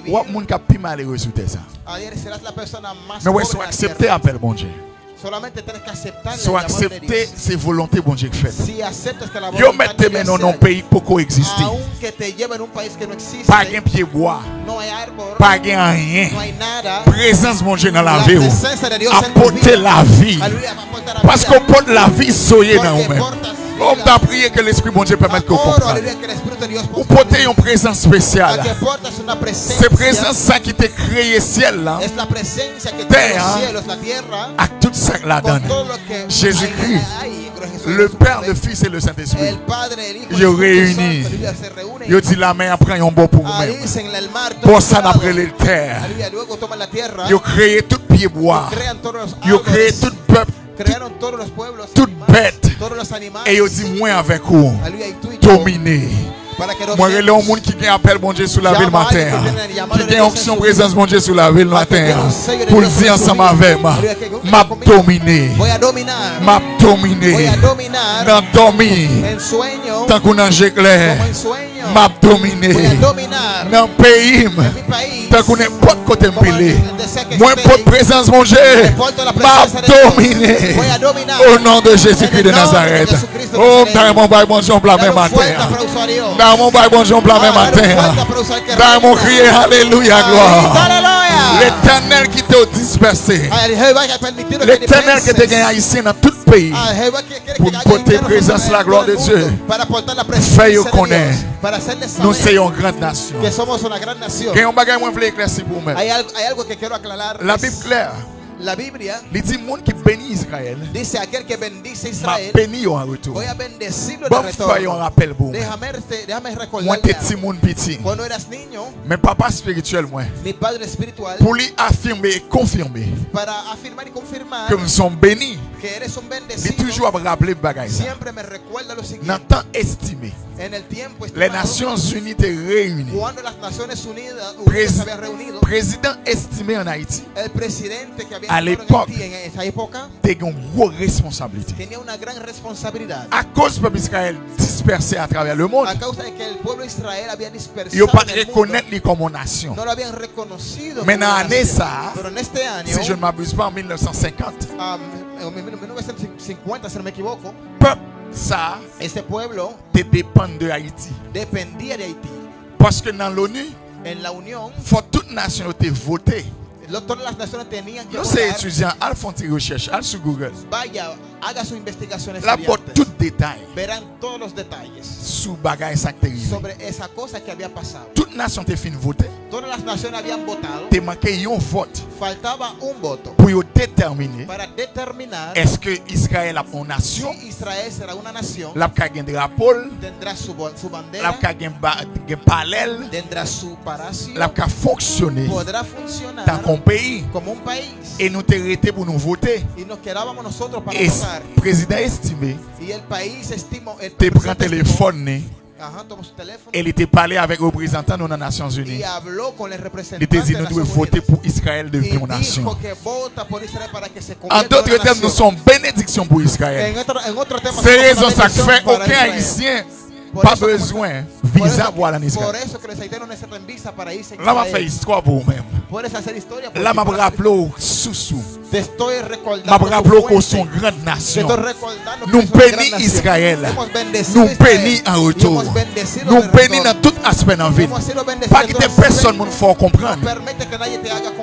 w ap moun k ap pi malere sou tè sa. Men wè, si w aksepte apèl Bondye, si w aksepte se volonte Bondye k fèt, yo mèt te mennen w nan yon peyi k poko egziste. Pa gen pyebwa, pa gen anyen. Prezans Bondye nan lavi w ap pote lavi. Paske w pot lavi, soye nan ou menm. O, m ta priye ke Lespri Bondye pèmèt ke w konprann. Ou pote yon prezans espesyal. Se prezans sa ki te kreye syèl la, tè a, ak tout sa k ladan l. Jezikri, le Père, le Fils et le Saint-Esprit, yo reyini. Yo di lanmè a pran yon bò pou ou menm. Bò sa n ap rele l tè. Yo kreye tout pyebwa. Yo kreye tout pèp, tout, tout bèt. E yo di, mwen avèk ou. Domine. Mwen rele yon moun ki gen apèl Bondye sou lavi l maten an, ki gen onksyon prezans Bondye sou lavi l maten an, pou l di ansanm avè m, m ap domine. M ap domine. Nan dòmi, tankou nan je klè, m ap domine. Nan peyi m, tankou nenpòt kote m pile, mwen pot prezans Bondye. M ap domine. O non de Jezikri de Nazarèt. O, m ta renmen w bay Bondye yon pla men maten an. M ta renmen w bay Bondye yon pla men maten an. M ta renmen w kriye alelouya, glwa. Letènèl kite w dispèse. Letènèl kite gen Ayisyen nan tout peyi pou n pote prezans laglwa de Dye. Fè yo konnen nou se yon gran nasyon. Gen yon bagay mwen vle eklèsi pou ou menm. Labib klè. Li di, moun ki beni Izrayèl, m ap beni yo an retou. Ban m fè yon rapèl pou ou menm. Mwen te timoun piti. Men papa espirityèl mwen, pou li afime e konfime ke m se yon beni, li toujou ap raple m bagay sa. Nan tan estime, lè Nasyonzini te reyini, prezidan estime ann Ayiti, alepòk, te gen yon gwo responsablite. Akoz pèp Izrayèl dispèse atravè lemonn, yo pa t rekonèt li kòm yon nasyon. Men nan ane sa a, si je ne m'abuse pas, an mil nèf san senkant, pèp sa a te depann de Ayiti. Paske nan Loni, fò tout nasyon yo te vote. Nou se etidyan, al fè yon ti rechèch, al sou Google. L ap ba w tout detay sou bagay sa k te rive. Tout nasyon te fin vote. Te manke yon vòt pou yo detèmine èske Izrayèl ap yon nasyon, l ap ka gen drapo l, l ap ka gen, gen palè l, l ap ka fonksyone tankou yon peyi. E nou te rete pou nou vote. E prezidan estime te pran telefòn li e li te pale avèk reprezantan nou nan Nasyonzini. Li te di nou dwe vote pou Izrayèl devni yon nasyon. An dòt tèm, nou se yon benediksyon pou Izrayèl. Se rezon sa k fè okenn Ayisyen pa bezwen viza pou al ann Izrayèl. La m ap fè istwa pou ou menm. La m ap raple w sous ou. M ap raple w ke w se yon gran nasyon. Nou beni Izrayèl. Nou beni an retou. Nou beni nan tout aspè nan vi n. Pa kite pèsonn moun fè w konprann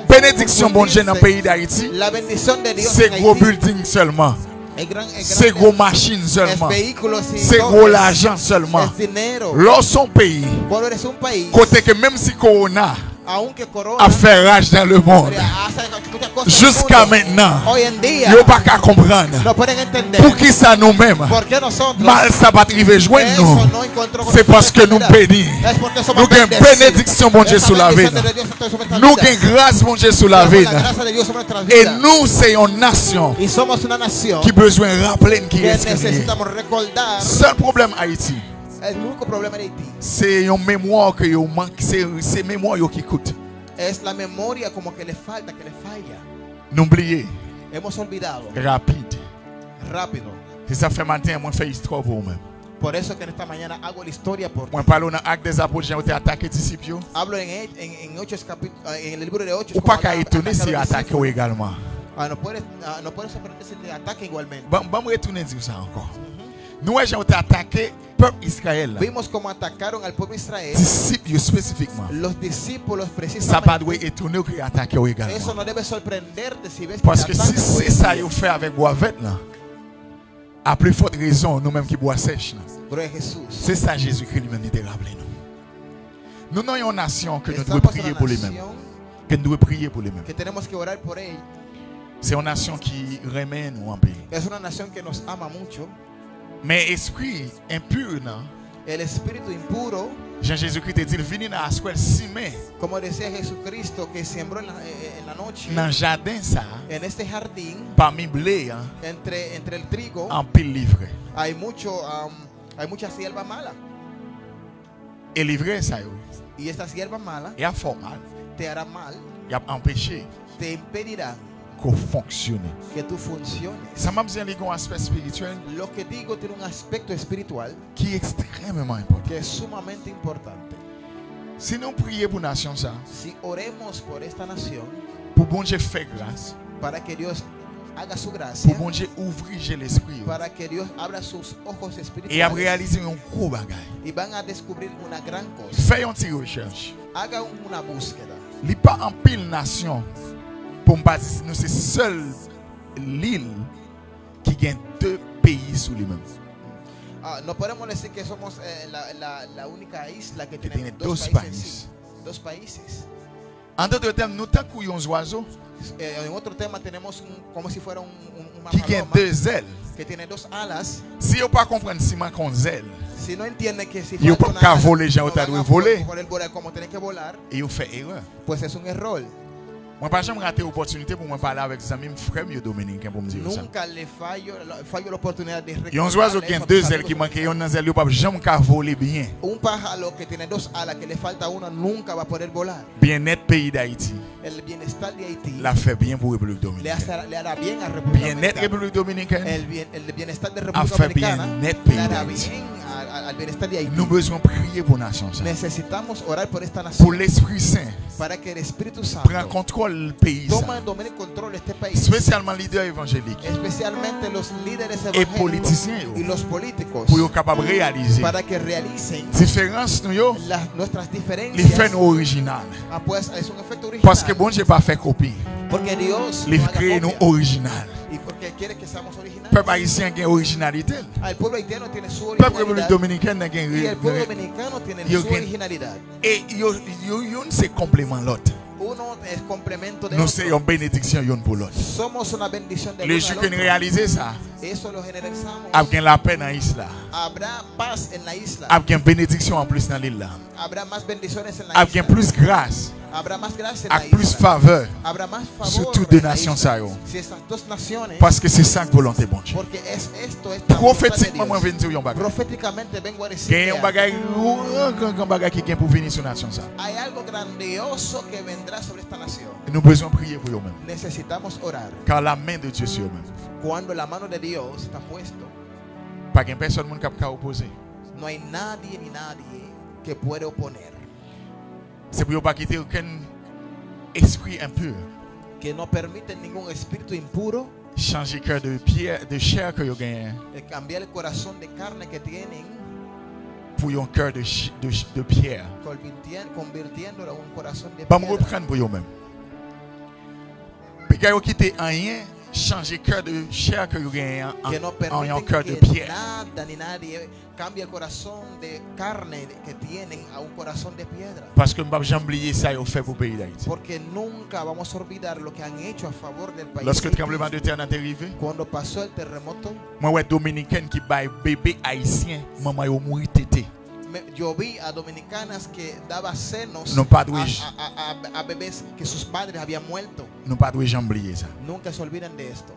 benediksyon Bondye nan peyi Dayiti se gwo bilding sèlman. Se gwo machin sèlman. Se gwo lajan sèlman. Lè w se yon peyi kote ke menm si kowona ap fè raj nan lemonn, jiska mentnan, yo pa ka konprann poukisa nou menm, mal sa pa t rive jwenn nou. Se paske nou beni. Nou gen benediksyon Bondye sou lavi n. Nou gen gras Bondye sou lavi n. E nou se yon nasyon ki bezwen raple n kiyès ke n ye. Sèl pwoblèm Ayiti, se yon memwa ke yo manke, se, se memwa yo ki kout. Es la memoria como que le falta, que le falla. Nou bliye rapid. Se sa k fè maten an mwen fè istwa pou ou menm. Por eso que en esta mañana hago la historia por ti. Mwen pale w nan Actes des Apôtres, jan yo te atake disip yo. Hablo en, en, en Hechos capi-, eh, en el libro de Hechos. Ou pa ka etone si yo atake w egalman. Ah, no puedes, ah, no puedes sorprenderte si te atacan igualmente. Ban, ban m retounen di w sa ankò. Nou wè jan yo te atake pèp Izrayèl la. Vimos cómo atacaron al pueblo de Israel. Disip yo espesifikman. Los discípulos precisamente. Sa pa dwe etone w ke yo atake w egalman. Eso no debe sorprenderte si ves que te atacan igualmente. Paske si se sa yo fè avèk bwa vèt lan, a pli fòt rezon, nou menm ki bwa sèch lan. Gloria a Jesús. Se sa Jezikri li menm li te raple nou. Nou nan yon nasyon ke nou dwe priye pou li menm. Estamos en una nación. Ke n dwe priye pou li menm. Que tenemos que orar por él. Se yon nasyon ki renmen nou anpil. Es una nación que nos ama mucho. Men espri enpi nan, el espíritu impuro, jan Jezikri te di l, vini nan aswè l simen, como decía Jesucristo, que sembró en la, eh, eh, en la noche, nan jaden sa a, en este jardín, pami ble a, entre, entre el trigo, anpil livre. Hay mucho, um, hay muchas hierbas malas. E livre sa yo, y estas hierbas malas, y ap fè w mal, te harán mal, y ap anpeche te impedirán ke w fonksyone. Que tú funciones. Sa m ap di an, li gen yon aspè espirityèl, lo que digo tiene un aspecto espiritual, ki ekstrèmeman enpòtan. Que es sumamente importante. Si nou priye pou nasyon sa a, si oremos por esta nación, pou Bondye fè gras, para que Dios haga su gracia, pou Bondye ouvri je lespri yo, para que Dios abra sus ojos espirituales, e y ap reyalize yon gwo bagay. Y van a descubrir una gran cosa. Fè yon ti rechèch. Haga una búsqueda. Li pa anpil nasyon pou m pa di nou se sèl lil ki gen de peyi sou li menm. Ah, no podemos decir que somos eh, la, la, la única isla que Tiene tiene dos dos países en sí, países. Dos países. An dòt tèm, nou tankou yon zwazo Eh, en otro tema, tenemos un, como si fuera un, un, una ki gen paloma de zèl. Que tiene dos alas. Si yo pa konprann si manke yon zèl, Si no entienden que si yo falta p un ap ka ala, vole jan yo no ta van dwe a vole, poder volar como tienen que volar, e yo fè erè. Pues es un error. Mwen pa janm rate opòtinite pou mwen pale avèk zanmi m, frè m yo dominiken pou m di yo sa. Nunca le fallo, la- fallo la oportunidad de Yon zwazo ki gen de zèl ki manke yon nan zèl yo p ap janm ka vole byen. Un pájaro que tiene dos alas, que le falta una, nunca va a poder volar. Byennèt peyi Dayiti El bienestar de Haití l ap fè byen pou Repiblik le, Dominikèn. hace- le hará bien a República Byennèt Dominicana. Repiblik Dominikèn El, bien, el bienestar de ap República fè Dominicana byennèt le peyi hará Dayiti. Bien a- a- al bienestar de Haití. Nou bezwen priye pou nasyon sa. Necesitamos orar por esta Pou nación Lespri Sen para que el Espíritu pran Santo kontwòl peyi sa, toma el dominio y control de este país. Espesyalman lidè evanjelik Especialmente los líderes e evangélicos politisyen yo, y los políticos pou yo kapab reyalize para que realicen diferans nou yo. Las, nuestras Li fè diferencias. Nou orijinal. Ah, pues es un efecto Paske original. Bondye pa fè kopi. Porque Dios Li no haga kreye nou copia. Orijinal. Y porque quiere que seamos originales. Pèp ayisyen gen orijinalite l. Ah, el pueblo haitiano tiene su Pèp Repiblik originalidad. Dominikèn nan gen Y el pueblo re- dominicano tiene yo su gen- originalidad. E yo, yo, youn se konpleman lòt. Uno es complemento de Nou se otro. Yon benediksyon youn pou lòt. Somos una bendición de Le uno jou al ke nou otro. Reyalize sa, Eso lo generalizamos. Ap gen lapè nan isla. Habrá paz en la isla. Ap gen benediksyon anplis nan lil la. Habrá más bendiciones en la Ap gen isla. Plis gras Habrá más gracia en la ak plis isla. Favè Habrá más sou favor tout de en la nasyon isla. Sa yo. Si esas dos naciones, Paske se sa k volonte Bondye. Porque es esto es la voluntad de Pwofetikman, mwen Dios. Vin di w yon bagay. Proféticamente vengo a decirte Gen yon algo. Bagay, yon gran, gran, gran bagay ki gen pou vini sou nasyon sa. Hay algo grandioso que vendrá sobre esta nación. Nou bezwen priye pou yo menm. Necesitamos orar. Kar la men de Dye sou yo menm. Cuando la mano de Dios está puesto, Pa gen pèsòn moun k ap ka opoze. No hay nadie ni nadie que puede oponer. Se pou yo pa kite okenn espri enpi Que no permiten ningún espíritu impuro chanje kè de pyè, de chè ke yo genyen de cambiar el corazón de carne que tienen, pou yon kè de, ch- de, ch- de pyè. convirtien- convirtiéndolo a un corazón de Ban m piedra. Reprann pou yo menm. Piga yo kite anyen chanje kè de chè ke yo genyen an, Que no an yon permiten kè de que pyè. Nada ni nadie cambie el corazón de carne que tienen a un corazón de piedra. Paske m p ap janm bliye sa yo fè pou peyi Dayiti. Porque nunca vamos a olvidar lo que han hecho a favor del país. Lòske Haití. Tranbleman de tè nan te rive, Cuando pasó el terremoto, mwen wè Dominiken ki bay bebe ayisyen manman yo mouri tete. me- yo vi a dominicanas que daba senos Nou pa dwe j- a, a- a- a bebés que sus padres habían muerto. Nou pa dwe janm bliye sa. Nunca se olvidan de esto.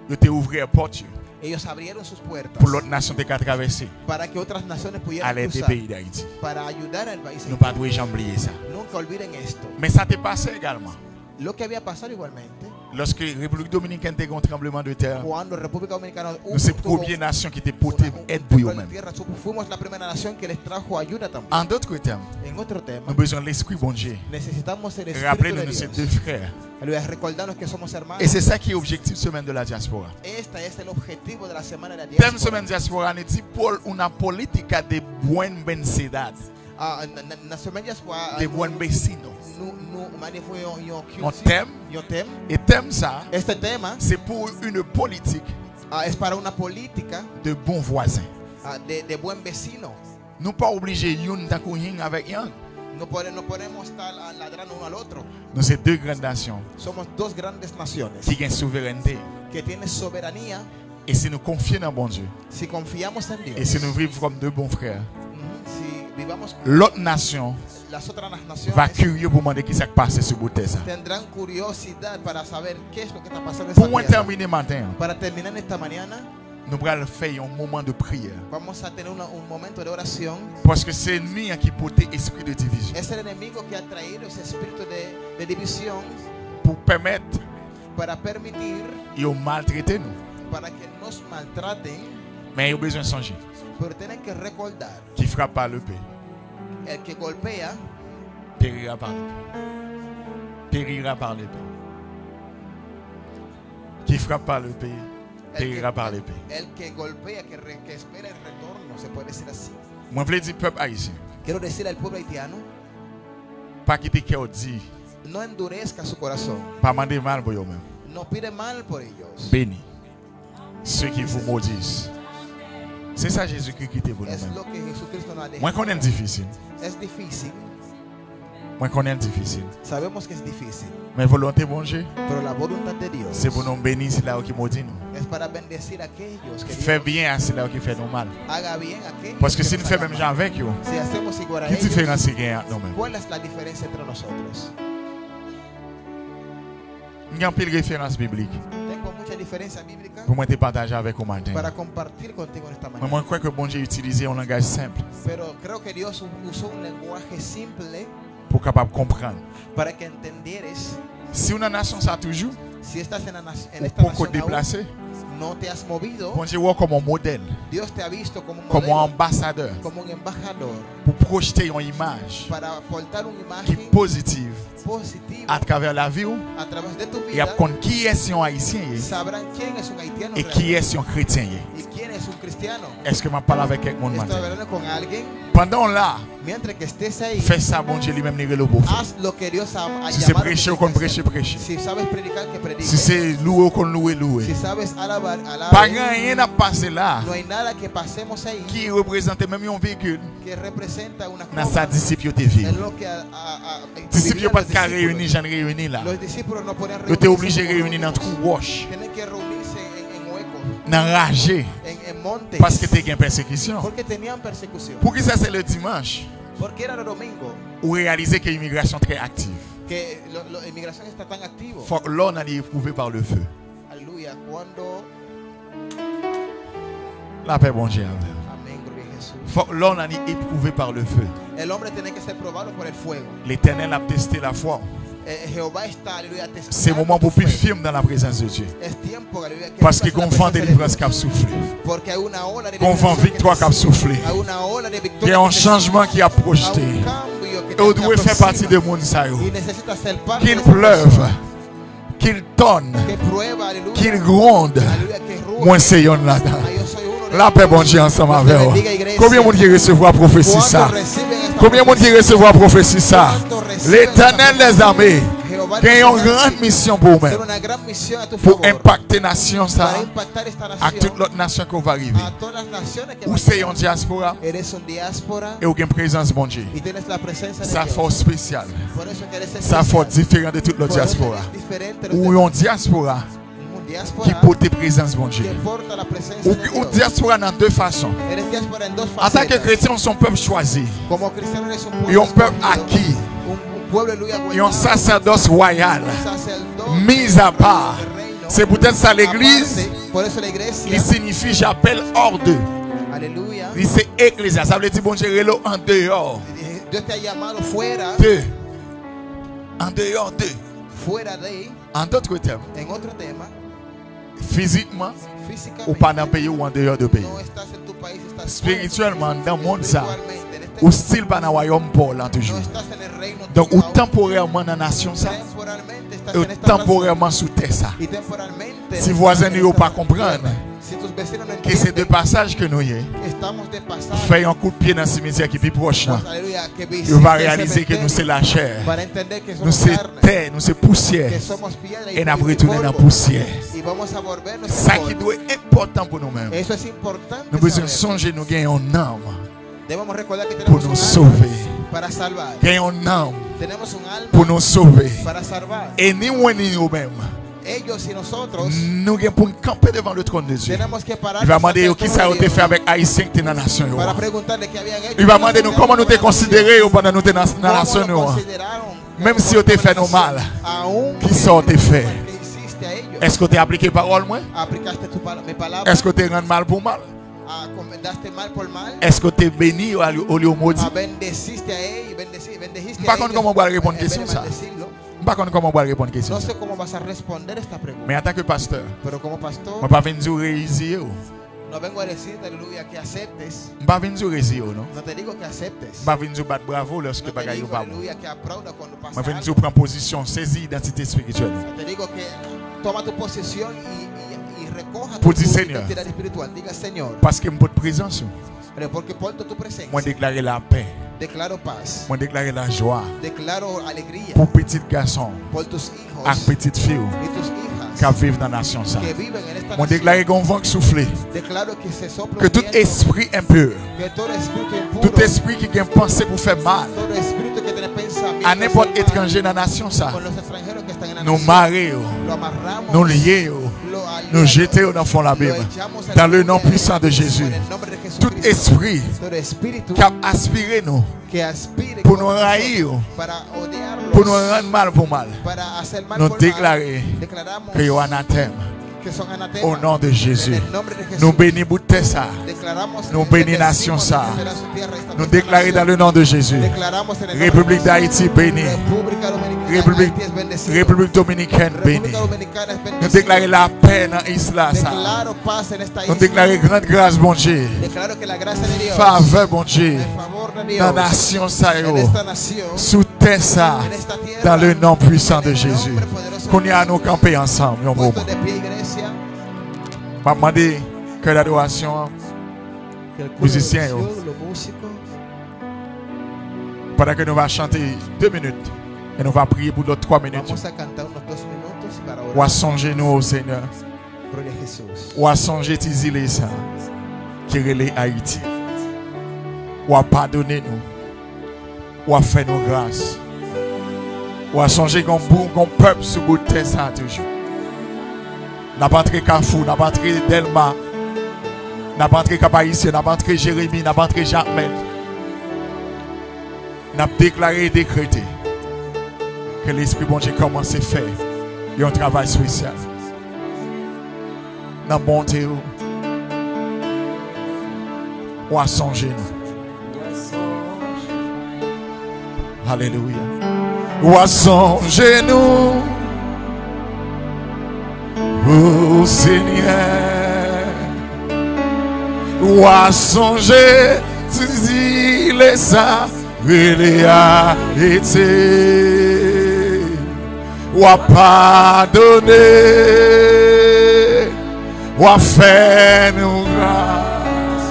Yo te ouvri èpòt yo Ellos abrieron sus puertas pou lòt nasyon te ka travèse, para que otras naciones pudieran alè de cruzar peyi Dayiti. Para ayudar al país. Nou pa Haitiano. Dwe janm bliye sa. Nunca olviden esto. Men sa te pase egalman. Lo que había pasado igualmente, Lòske Repiblik Dominikèn te gen yon tranbleman de tè, cuando República Dominicana nou se tuvo premye nasyon ki te una- pote un èd pou yo temblor de menm. Tierra, su- fuimos la primera nación que les trajo ayuda también. An dòt tèm, En otro tema, nou bezwen Lespri Bondye. Necesitamos el E raple Espíritu nou, de nou se Dios. De frè. Lo voy a recordar los que somos hermanos. E se sa ki objektif semèn de la diaspora. Este es el objetivo de la semana de la Tèm semèn diáspora. Dyaspora nou di, Paul, una política de buen vecindad. Ah, na, na, na semana de diáspora, ah, De no, buen vecino. No, no, mani fue yon, yon Yon culture, tèm. Yon tèm. E tèm sa, Este tema se pou une politique ah, es para una política de bon voisin. ah, de, de buen vecino. Nou pa oblije youn tankou yin avèk yang. No, pode- no podemos estar ah, ladrando uno al otro. Nou se de grann nasyon Somos dos grandes naciones ki gen souverènte. Que tienen soberanía. E si nou konfye nan Bondye, Si confiamos en Dios, e si nou viv kòm de bon frè, ujú, si vivamos lòt nasyon las otras va naciones kirye pou mande ki sa k pase sou bout tè sa. Tendrán curiosidad para saber qué es lo que está pasando en Pou esa mwen tierra. Tèmine maten an, Para terminar esta mañana, nou pral fè yon moman de priyè. Vamos a tener una- un momento de oración. Paske se ènmi an ki pote espri de divizyon. Es el enemigo que ha traído ese espíritu de, de división Pou pèmèt para permitir yo maltrete nou. Para que nos maltraten, Men yo bezwen sonje pero tienen que recordar qui frappe par l'épée el que golpea périra par l'épée. Périra par l'épée. Qui frappe par l'épée el que, périra par l'épée. El que golpea, que, re- que espera el retorno, se puede decir así. Mwen vle di pèp ayisyen, Quiero decirle al pueblo haitiano, pa kite kè w di No endurezca su corazón. Pa mande mal pou yo menm. No pide mal por ellos. Bénis ceux qui vous maudissent. Se sa Jezikri kite pou nou menm. Es lo que Jesucristo nos ha dejado. Mwen konnen l difisil. Es difícil. Mwen konnen l difisil. Sabemos que es difícil. Men volonte Bondye, pero la voluntad de Dios, se pou nou beni sila yo ki modi nou. Es para bendecir a aquellos que Dios haga bien a sila yo ki fè nou mal. Paske si nou fè menm jan avèk yo, si hacemos igual a ellos, ki diferans ki genyen ant nou menm? ¿Cuál es la diferencia entre nosotros? M gen anpil referans biblik. Tengo mucha diferencia bíblica pou mwen te pataje avèk ou maten. Para compartir contigo en esta mañana. Men mwen kwè ke Bondye itilize yon langaj senp. Pero creo que Dios u-, usó un lenguaje simple pou w kapab konprann. Para que entendieres. Si w nan nasyon sa toujou, si estás en la nac-, en esta nación aún, ou poko deplase, no te has movido, Bondye wè w kòm yon modèl, Dios te ha visto como un modelo, kòm yon anbasadè, como un embajador, pou pwojte yon imaj para aportar una imagen ki pozitiv positiva atravè lavi w, a través de tu vida, y ap konn kiyès yon Ayisyen ye, sabrán quién es un haitiano e kiyès yon kretyen ye. Y quién es un cristiano. Èske m ap pale avèk kèk moun maten? Estoy hablando con alguien. Pandan w la, mientras que estés ahí, fè sa Bondye li menm li rele w pou w fè. Haz lo que Dios ha, ha llamado a ti que hacer. Si se preche w konn preche, preche. Si sabes predicar, que prediques. Si se louwe w konn louwe, louwe. Si sabes alabar, alabe. Pa gen anyen n ap pase la, no hay nada que pasemos ahí, ki reprezante menm yon vigil que representa una coma, nan sa disip yo te viv. En lo que a, a, a, disip yo pa t ka reyini jan n reyini la. Los discípulos no podían reunirse como reunidos. Yo te oblije reyini nan twou wòch, tienen que reunirse en, en huecos, nan raje, en, en montes, paske te gen pèsekisyon. Porque tenían persecución. Poukisa se le dimanch? Porque era los domingos. Ou reyalize ke imigrasyon trè aktif. Que lo, lo, inmigración está tan activo. Fòk lò w nan li epwouve pa le feu. Aleluya. Cuando Lapè Bondye avè w. Amén, gloria a Jesús. Fòk lò w nan li epwouve pa le feu. El hombre tiene que ser probado por el fuego. Letènèl ap teste lafwa w. Eh, Jehová está, aleluya, testando tu fe. Se moman pou w pi fèm nan la prezans de Dieu. Es tiempo, aleluya, que vivas en la presencia de Dios. Paske gon van delivrans k ap soufle. Porque hay una ola de liberación que se siente. Gon van viktwa k ap soufle. Hay una ola de victoria que se siente. Gen yon chanjman ki ap pwojte. Hay un cambio que está produciendo. E w dwe fè pati de moun sa yo. Y necesitas ser parte de esa persona. Qu'il pleuve. Qu'il tonne, que prueba, aleluya, qu'il gronde, aleluya, que ruja. Mwen se yonn ladan. Ah, yo soy uno de ellos. Lapè Bondye ansanm avè w. Dios te bendiga, iglesia. Konbyen moun ki resevwa pwofesi sa? ¿Cuántos reciben esta profecía? Konbyen moun ki resevwa pwofesi sa? ¿Cuántos reciben esta profecía? Letènèl dèzame gen yon gran misyon pou ou menm. Jehová de los ejércitos tiene una gran misión a tu favor. Pou enpakte nasyon sa a, para impactar esta nación, ak tout lòt nasyon ke w va rive. A todas las naciones que vas a llegar. Ou se yon dyaspora. Eres un diáspora. E w gen prezans Bondye. Y tienes la presencia de Dios. Sa fè w espesyal. Por eso es que eres especial. Sa fè w diferan de tout lòt dyaspora. Por eso eres diferente de los demás. Ou yon dyaspora ki pote prezans Bondye. Un diáspora que porta la presencia de Dios. Ou, ou dyaspora nan de fason. Eres diáspora en dos facetas. Antanke kretyen, ou se yon pèp chwazi. Como cristiano eres un pueblo escogido. Yon pèp aki. Un, un pueblo, aleluya, guardado. Yon sasèdòs wayal. Un sacerdocio reino. Mis à part. Se poutèt sa legliz, aparte, por eso la iglesia, li siyifi j'appelle hors d'eux. Aleluya. Li se eklezya. Sa vle di Bondye rele w andeyò. Eh, Dios te ha llamado fuera. De. Andeyò de. Fuera de. En d'autres termes, en otro tema, fizikman, físicamente, ou pa nan peyi w, andeyò de peyi. No estás en tu país, estás fuera de tu país. Espirityèlman, anndan mond sa, espiritualmente, en este mundo, ou still pa nan wayòm pa w lan toujou. No estás en el reino tuyo aún. Donk, ou tanporèman nan nasyon sa, temporalmente estás en esta nación, e ou tanporèman sou tè sa. Y temporalmente estás en esta tierra. Si vwazen nou yo pa konprann, Si tus vecinos no entienden, ke se de pasaj ke nou ye, que estamos de pasaje, fè yon kout pye nan simityè ki pi pwòch lan, pues, aleluya, que visite el cementerio, yo va reyalize ke nou se lachè, para entender que somos carne, nou se tè, nou se pousyè, que somos piedra y polvo, e n ap retounen nan pousyè. Y vamos a volvernos polvo. Sa ki dwe enpòtan pou nou menm, eso es importante saber, nou bezwen sonje nou gen yon nanm. Debemos recordar que tenemos un alma para salvar. Pou nou sove. Gen yon nanm pou nou sove. Tenemos un alma para salvar. E ni mwen ni ou menm, ellos y nosotros, nou gen pou n kanpe devan le trône de Dieu. Tenemos que pararnos ante el trono de Dios. Li va mande yo kisa yo te fè avèk Ayisyen ki te nan nasyon yo a. Para preguntarle qué habían hecho ellos en la nación. Li va mande nou kòman nou te konsidere yo pandan nou te nan, nan nasyon yo a. Cómo lo consideraron. Menm si yo te fè nou mal, aun kisa w te fè? Que hiciste a ellos. Èske w te aplike pawòl mwen? Aplicaste tu pala-, mi palabra. Èske w te rann mal pou mal? Ah, com-, daste mal por mal. Èske w te beni yo olye w modi? Ah, bendeciste a ellos, bendeci-, bendijiste a ellos, en vez de maldecirlo. M pa konn kòman w pral reponn kesyon sa. M pa konn kòman w pral reponn kesyon sa. No sé cómo vas a responder esta pregunta. Men antanke pastè, pero como pastor, mwen pa vin di w reziye w. No vengo a decirte, aleluya, que aceptes. M pa vin di w reziye w, non. No te digo que aceptes. M pa vin di w bat bravo lèske bagay yo pa bon. No te digo, aleluya, que aplauda cuando pasa algo. Mwen vin di w pran pozisyon, sezi idantite espirityèl ou. Te digo que toma tu posición y, y, y recoja tu, tu identidad espiritual. Pou di, Senyè, diga, Señor, paske m pote prezans ou, pero porque porto tu presencia, mwen deklare lapè. Declaro paz. Mwen deklare lajwa. Declaro alegría. Pou pitit gason. Por tus hijos. Ak pitit fi w. Y tus hijas. K ap viv nan nasyon sa. Que viven en esta nación. Mwen deklare gen yon van k soufle. Declaro que se sopla un viento. Ke tout espri enpi. Que todo espíritu impuro. Tout espri ki gen panse pou fè mal. Todo espíritu que tiene pensamientos de mal. A nenpòt etranje nan nasyon sa. Con los extranjeros que están en la nación. Nou mare yo. Lo amarramos. Nou lye yo. Nou jete yo nan fon labim. Dans le nom puissant de Jésus. Tout espri k ap aspire nou pou nou rayi yo, pou nou rann mal pou mal, nou deklare ke yo anatèm. Au nom de Jésus. Nou beni bout tè sa. Nou beni nasyon sa. Nou deklare dans le nom de Jésus. Repiblik Dayiti beni. Repiblik, Repiblik Dominikèn beni. Nou deklare lapè nan isla sa. Nou deklare gran gras Bondye. Favè Bondye nan nasyon sa yo. Sou tè sa. Dans le nom puissant de Jésus. Kounye a nou kanpe ansanm yon moman. M ap mande kè dadorasyon an, mizisyen yo. Pandan ke nou va chante de minit, e nou va priye pou lòt twa minit. W a sonje nou, o Senyè. W a sonje ti zile sa ki rele Ayiti. W a padone nou. W a fè nou gras. W a sonje gon bou, gon pèp sou bout tè sa toujou. N ap antre Kafou, n ap antre Dèlma, n ap antre Kap Ayisyen, n ap antre Jeremi, n ap antre Jakmèl. N ap deklare e dekrete ke Lespri Bondye kòmanse fè yon travay espesyal. Nan bonte w, w a sonje nou. Alelouya. W a sonje nou, o Senyè. W a sonje ti zile sa rele Ayiti. W a padone, w a fè nou gras.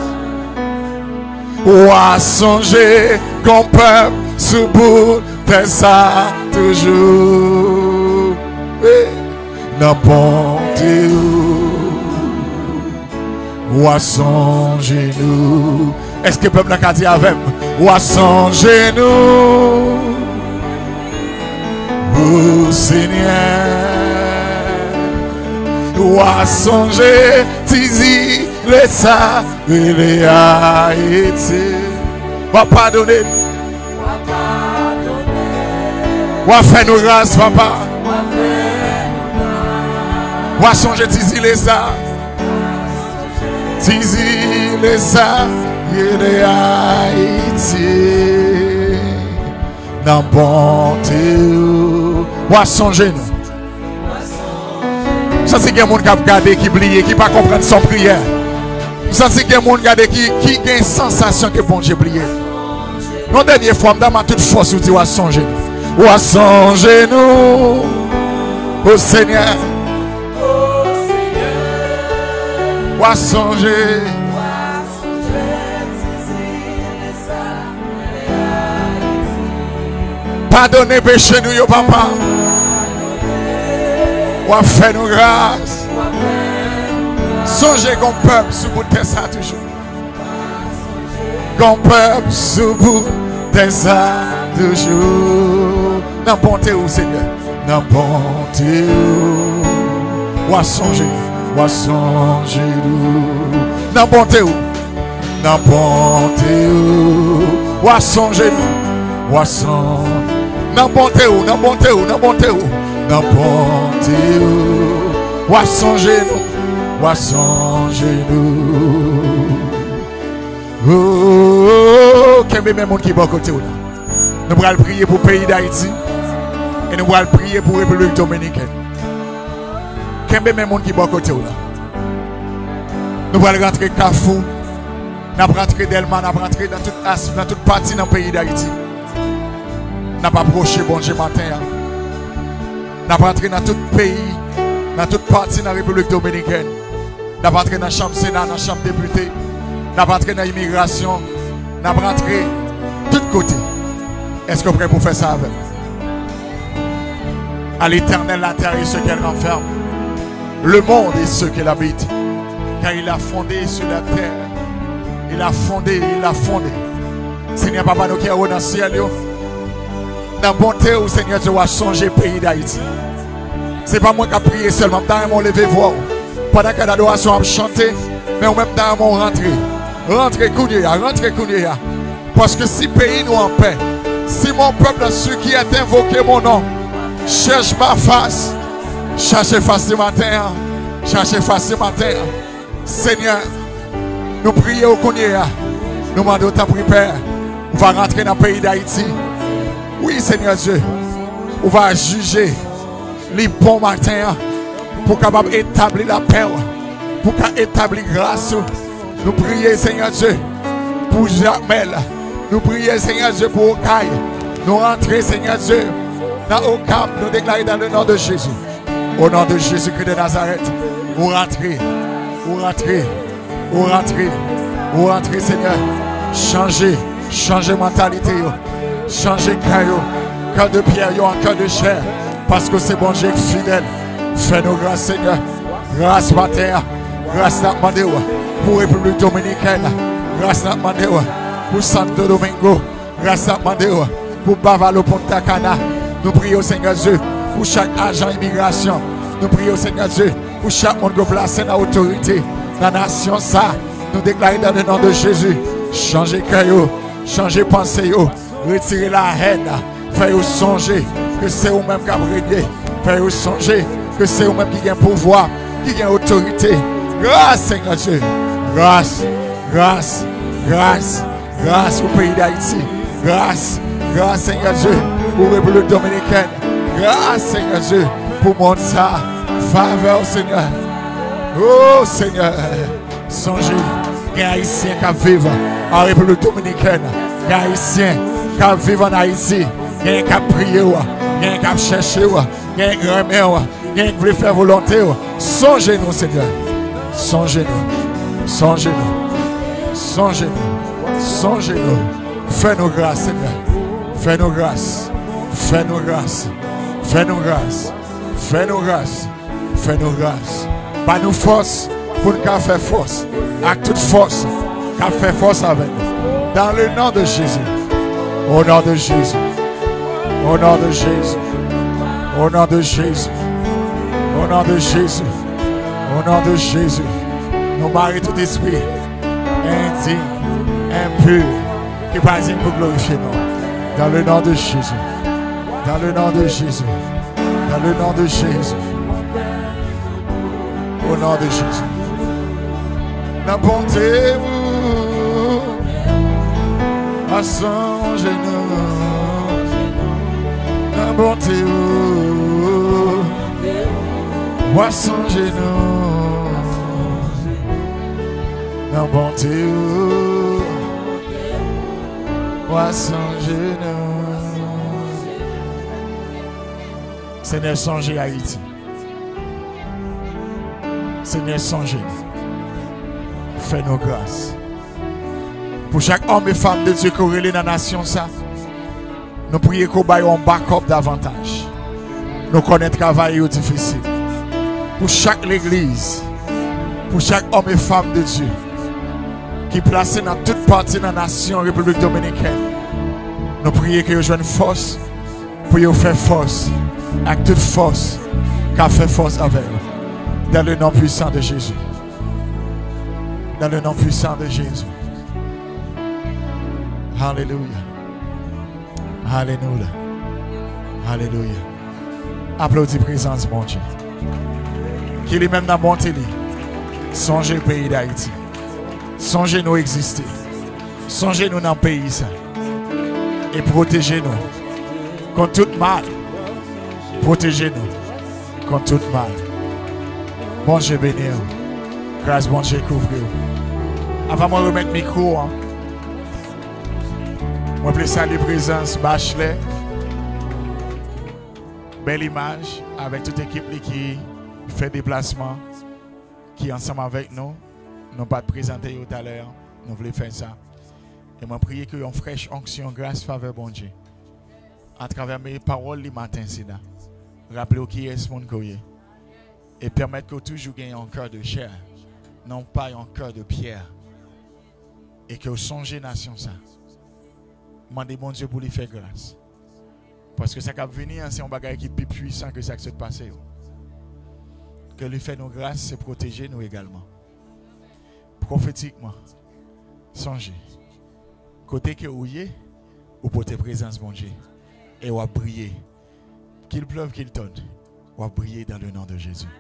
W a sonje gon pèp sou bout tè sa toujou. Hey! Nan bonte w, w a sonje nou. Èske pèp la ka di avè m? W a sonje nou, o Senyè. W a sonje ti zile sa rele Ayiti. W a padone. W a fè nou gras, papa. W a sonje ti zile sa. Ti zile sa, rele Ayiti. Nan bonte w, w a sonje nou. M santi gen moun k ap gade ki bliye, ki pa konprann son priyè. M santi gen moun gade ki, ki gen sansasyon ke Bondye bliye. Yon dènye fwa, m dam a tout fòs ou di w a sonje nou. W a sonje nou, o Senyè. W a sonje. Padone peche nou yo, papa. W ap fè nou gras. Sonje gon pèp sou bout tè sa toujou. Gon pèp sou bout tè sa toujou. Nan bonte ou, Senyè. Nan bonte ou. W a sonje, w a sonje nou. Nan bonte ou. Nan bonte ou. W a sonje nou. W a son-, nan bonte ou, nan bonte ou, nan bonte ou. Nan bonte ou. W a sonje nou. W a sonje nou. Oh, kenbe men moun ki bò kote w la. Nou pral priye pou peyi Dayiti. E nou pral priye pou Repiblik Dominikèn. Kenbe men moun ki bò kote w la. Nou pral rantre Kafou. N ap rantre Dèlma, n ap rantre nan tout as-, nan tout pati nan peyi Dayiti. N ap apwoche Bondye maten an. N ap rantre nan tout peyi, nan tout pati nan Repiblik Dominikèn. N ap antre nan chanm Sena, nan chanm depite. N ap antre nan imigrasyon. N ap rantre tout kote. Èske w prè pou fè sa avè m? À l'Éternel la terre et ce qu'elle renferme, le monde et ceux qui l'habitent, car il a fondé sur la terre. Il a fondé, il a fondé. Senyè Papa nou ki anwo nan syèl yo, nan bonte w, Senyè Dye, w a sonje peyi Dayiti. Se pa mwen k ap priye sèlman, m ta renmen w leve vwa w. Pandan ke adorasyon ap chante, men ou menm ta renmen w rantre. Rantre kounye a, rantre kounye a. Paske si peyi nou an pè, si mon peuple, ceux qui est invoqué mon nom, cherche ma face, chache fas li maten an, chache fas li maten an. Senyè, nou priye w kounye a, nou mande w tanpri Pè, ou va rantre nan peyi Dayiti. Wi, Senyè Dye, ou va jije li bon maten an, pou w kapab etabli lapè w, pou w ka etabli gras ou. Nou priye, Senyè Dye, pou Jakmèl. Nou priye, Senyè Dye, pou Okay. Nou rantre, Senyè Dye, nan Okap. Nou deklare dans le nom de Jésus. Au nom de Jésus-Christ de Nazareth, ou rantre, ou rantre, ou rantre, ou rantre, Senyè. Chanje, chanje mantalite yo. Chanje kè yo. Kè de pyè yo an kè de chè. Paske w se Bondye ki fidèl. Fè nou gras, Senyè. Gras maten an. Gras n ap mande w pou Repiblik Dominikèn. Gras n ap mande w pou Santo Domingo. Gras n ap mande w pou Bávaro Punta Cana. Nou priye w, Senyè Dye, pou chak ajan imigrasyon. Nou priye w, Senyè Dye, pou chak moun ke w plase nan otorite nan nasyon sa. Nou deklare dans le nom de Jésus, chanje kè yo, chanje panse yo, retire lahèn, fè yo sonje ke se ou menm k ap renye, fè yo sonje ke se ou menm ki gen pouvwa, ki gen otorite. Gras, Senyè Dye, gras, gras, gras. Gras pou peyi Dayiti. Gras, gras, Senyè Dye, pou Repiblik Dominikèn. Gras, Senyè Dye, pou mond sa. Favè w, Senyè. O, Senyè. Sonje, gen Ayisyen k ap viv an Repiblik Dominikèn. Gen Ayisyen k ap viv ann Ayiti. Gen k ap priye w. Gen k ap chèche w. Gen k renmen w. Gen k vle fè volonte w. Sonje nou, Senyè. Sonje nou. Sonje nou. Sonje nou. Sonje nou. Fè nou gras, Senyè. Fè nou gras. Fè nou gras. Fè nou gras. Fè nou gras. Fè nou gras. Ba nou fòs pou n ka fè fòs ak tout fòs k ap fè fòs avè nou. Dans le nom de Jésus. Au nom de Jésus. Au nom de Jésus. Au nom de Jésus. Au nom de Jésus. Au nom de Jésus. Nou mare tout espri endign, enpi, ki pa diy pou glorifye non. Dans le nom de Jésus. Dans le nom de Jésus. Dans le nom de Jésus. Au nom de Jésus. Nan bonte ou, a sonje nou. Nan bonte ou, w a sonje nou. Nan bonte ou, w a sonje nou. Senyè, sonje Ayiti. Senyè, sonje nou. Fè nou gras. Pou chak òm e fanm de Dye ke w rele nan nasyon sa, nou priye ke w ba yo yon bakòp davantaj. Nou konnen travay yo difisil. Pou chak legliz, pou chak òm e fanm de Dye ki plase nan tout pati nan nasyon Repiblik Dominikèn, nou priye ke yo jwenn fòs pou yo fè fòs ak tout fòs k ap fè fòs avè yo. Dans le nom puissant de Jésus. Dans le nom puissant de Jésus. Alelouya. Alelouya. Alelouya. Aplodi prezans Bondye. Ki li menm nan bonte li sonje peyi Dayiti. Sonje nou egziste. Sonje nou nan peyi sa. E pwoteje nou kont tout mal. Pwoteje nou kont tout mal. Bondye beni w. Gras Bondye kouvri w. Avan mwen remèt mikwo an, mwen vle salye prezans Bachelet, Bèl Imaj, avèk tout ekip li ki fè deplasman, ki ansanm avèk nou. Nou pa t prezante yo talè, nou vle fè sa. E mwen priye ke yon frèch onksyon, gras, favè Bondye, atravè men pawòl li maten sila, raple w kiyès moun ke w ye, e pèmèt ke w toujou gen yon kè de chè, non pa yon kè de pyè, e ke w sonje nasyon sa. Mande Bondye pou li fè gras. Paske sa k ap vini an, se yon bagay ki pi pwisan ke sa k sot pase yo. Ke li fè nou gras, se pwoteje nou egalman. Pwofetikman, sonje, kote ke ou ye, ou pote prezans Bondye. E w ap briye. Qu'il pleuve, qu'il tonne, w ap briye dans le nom de Jésus.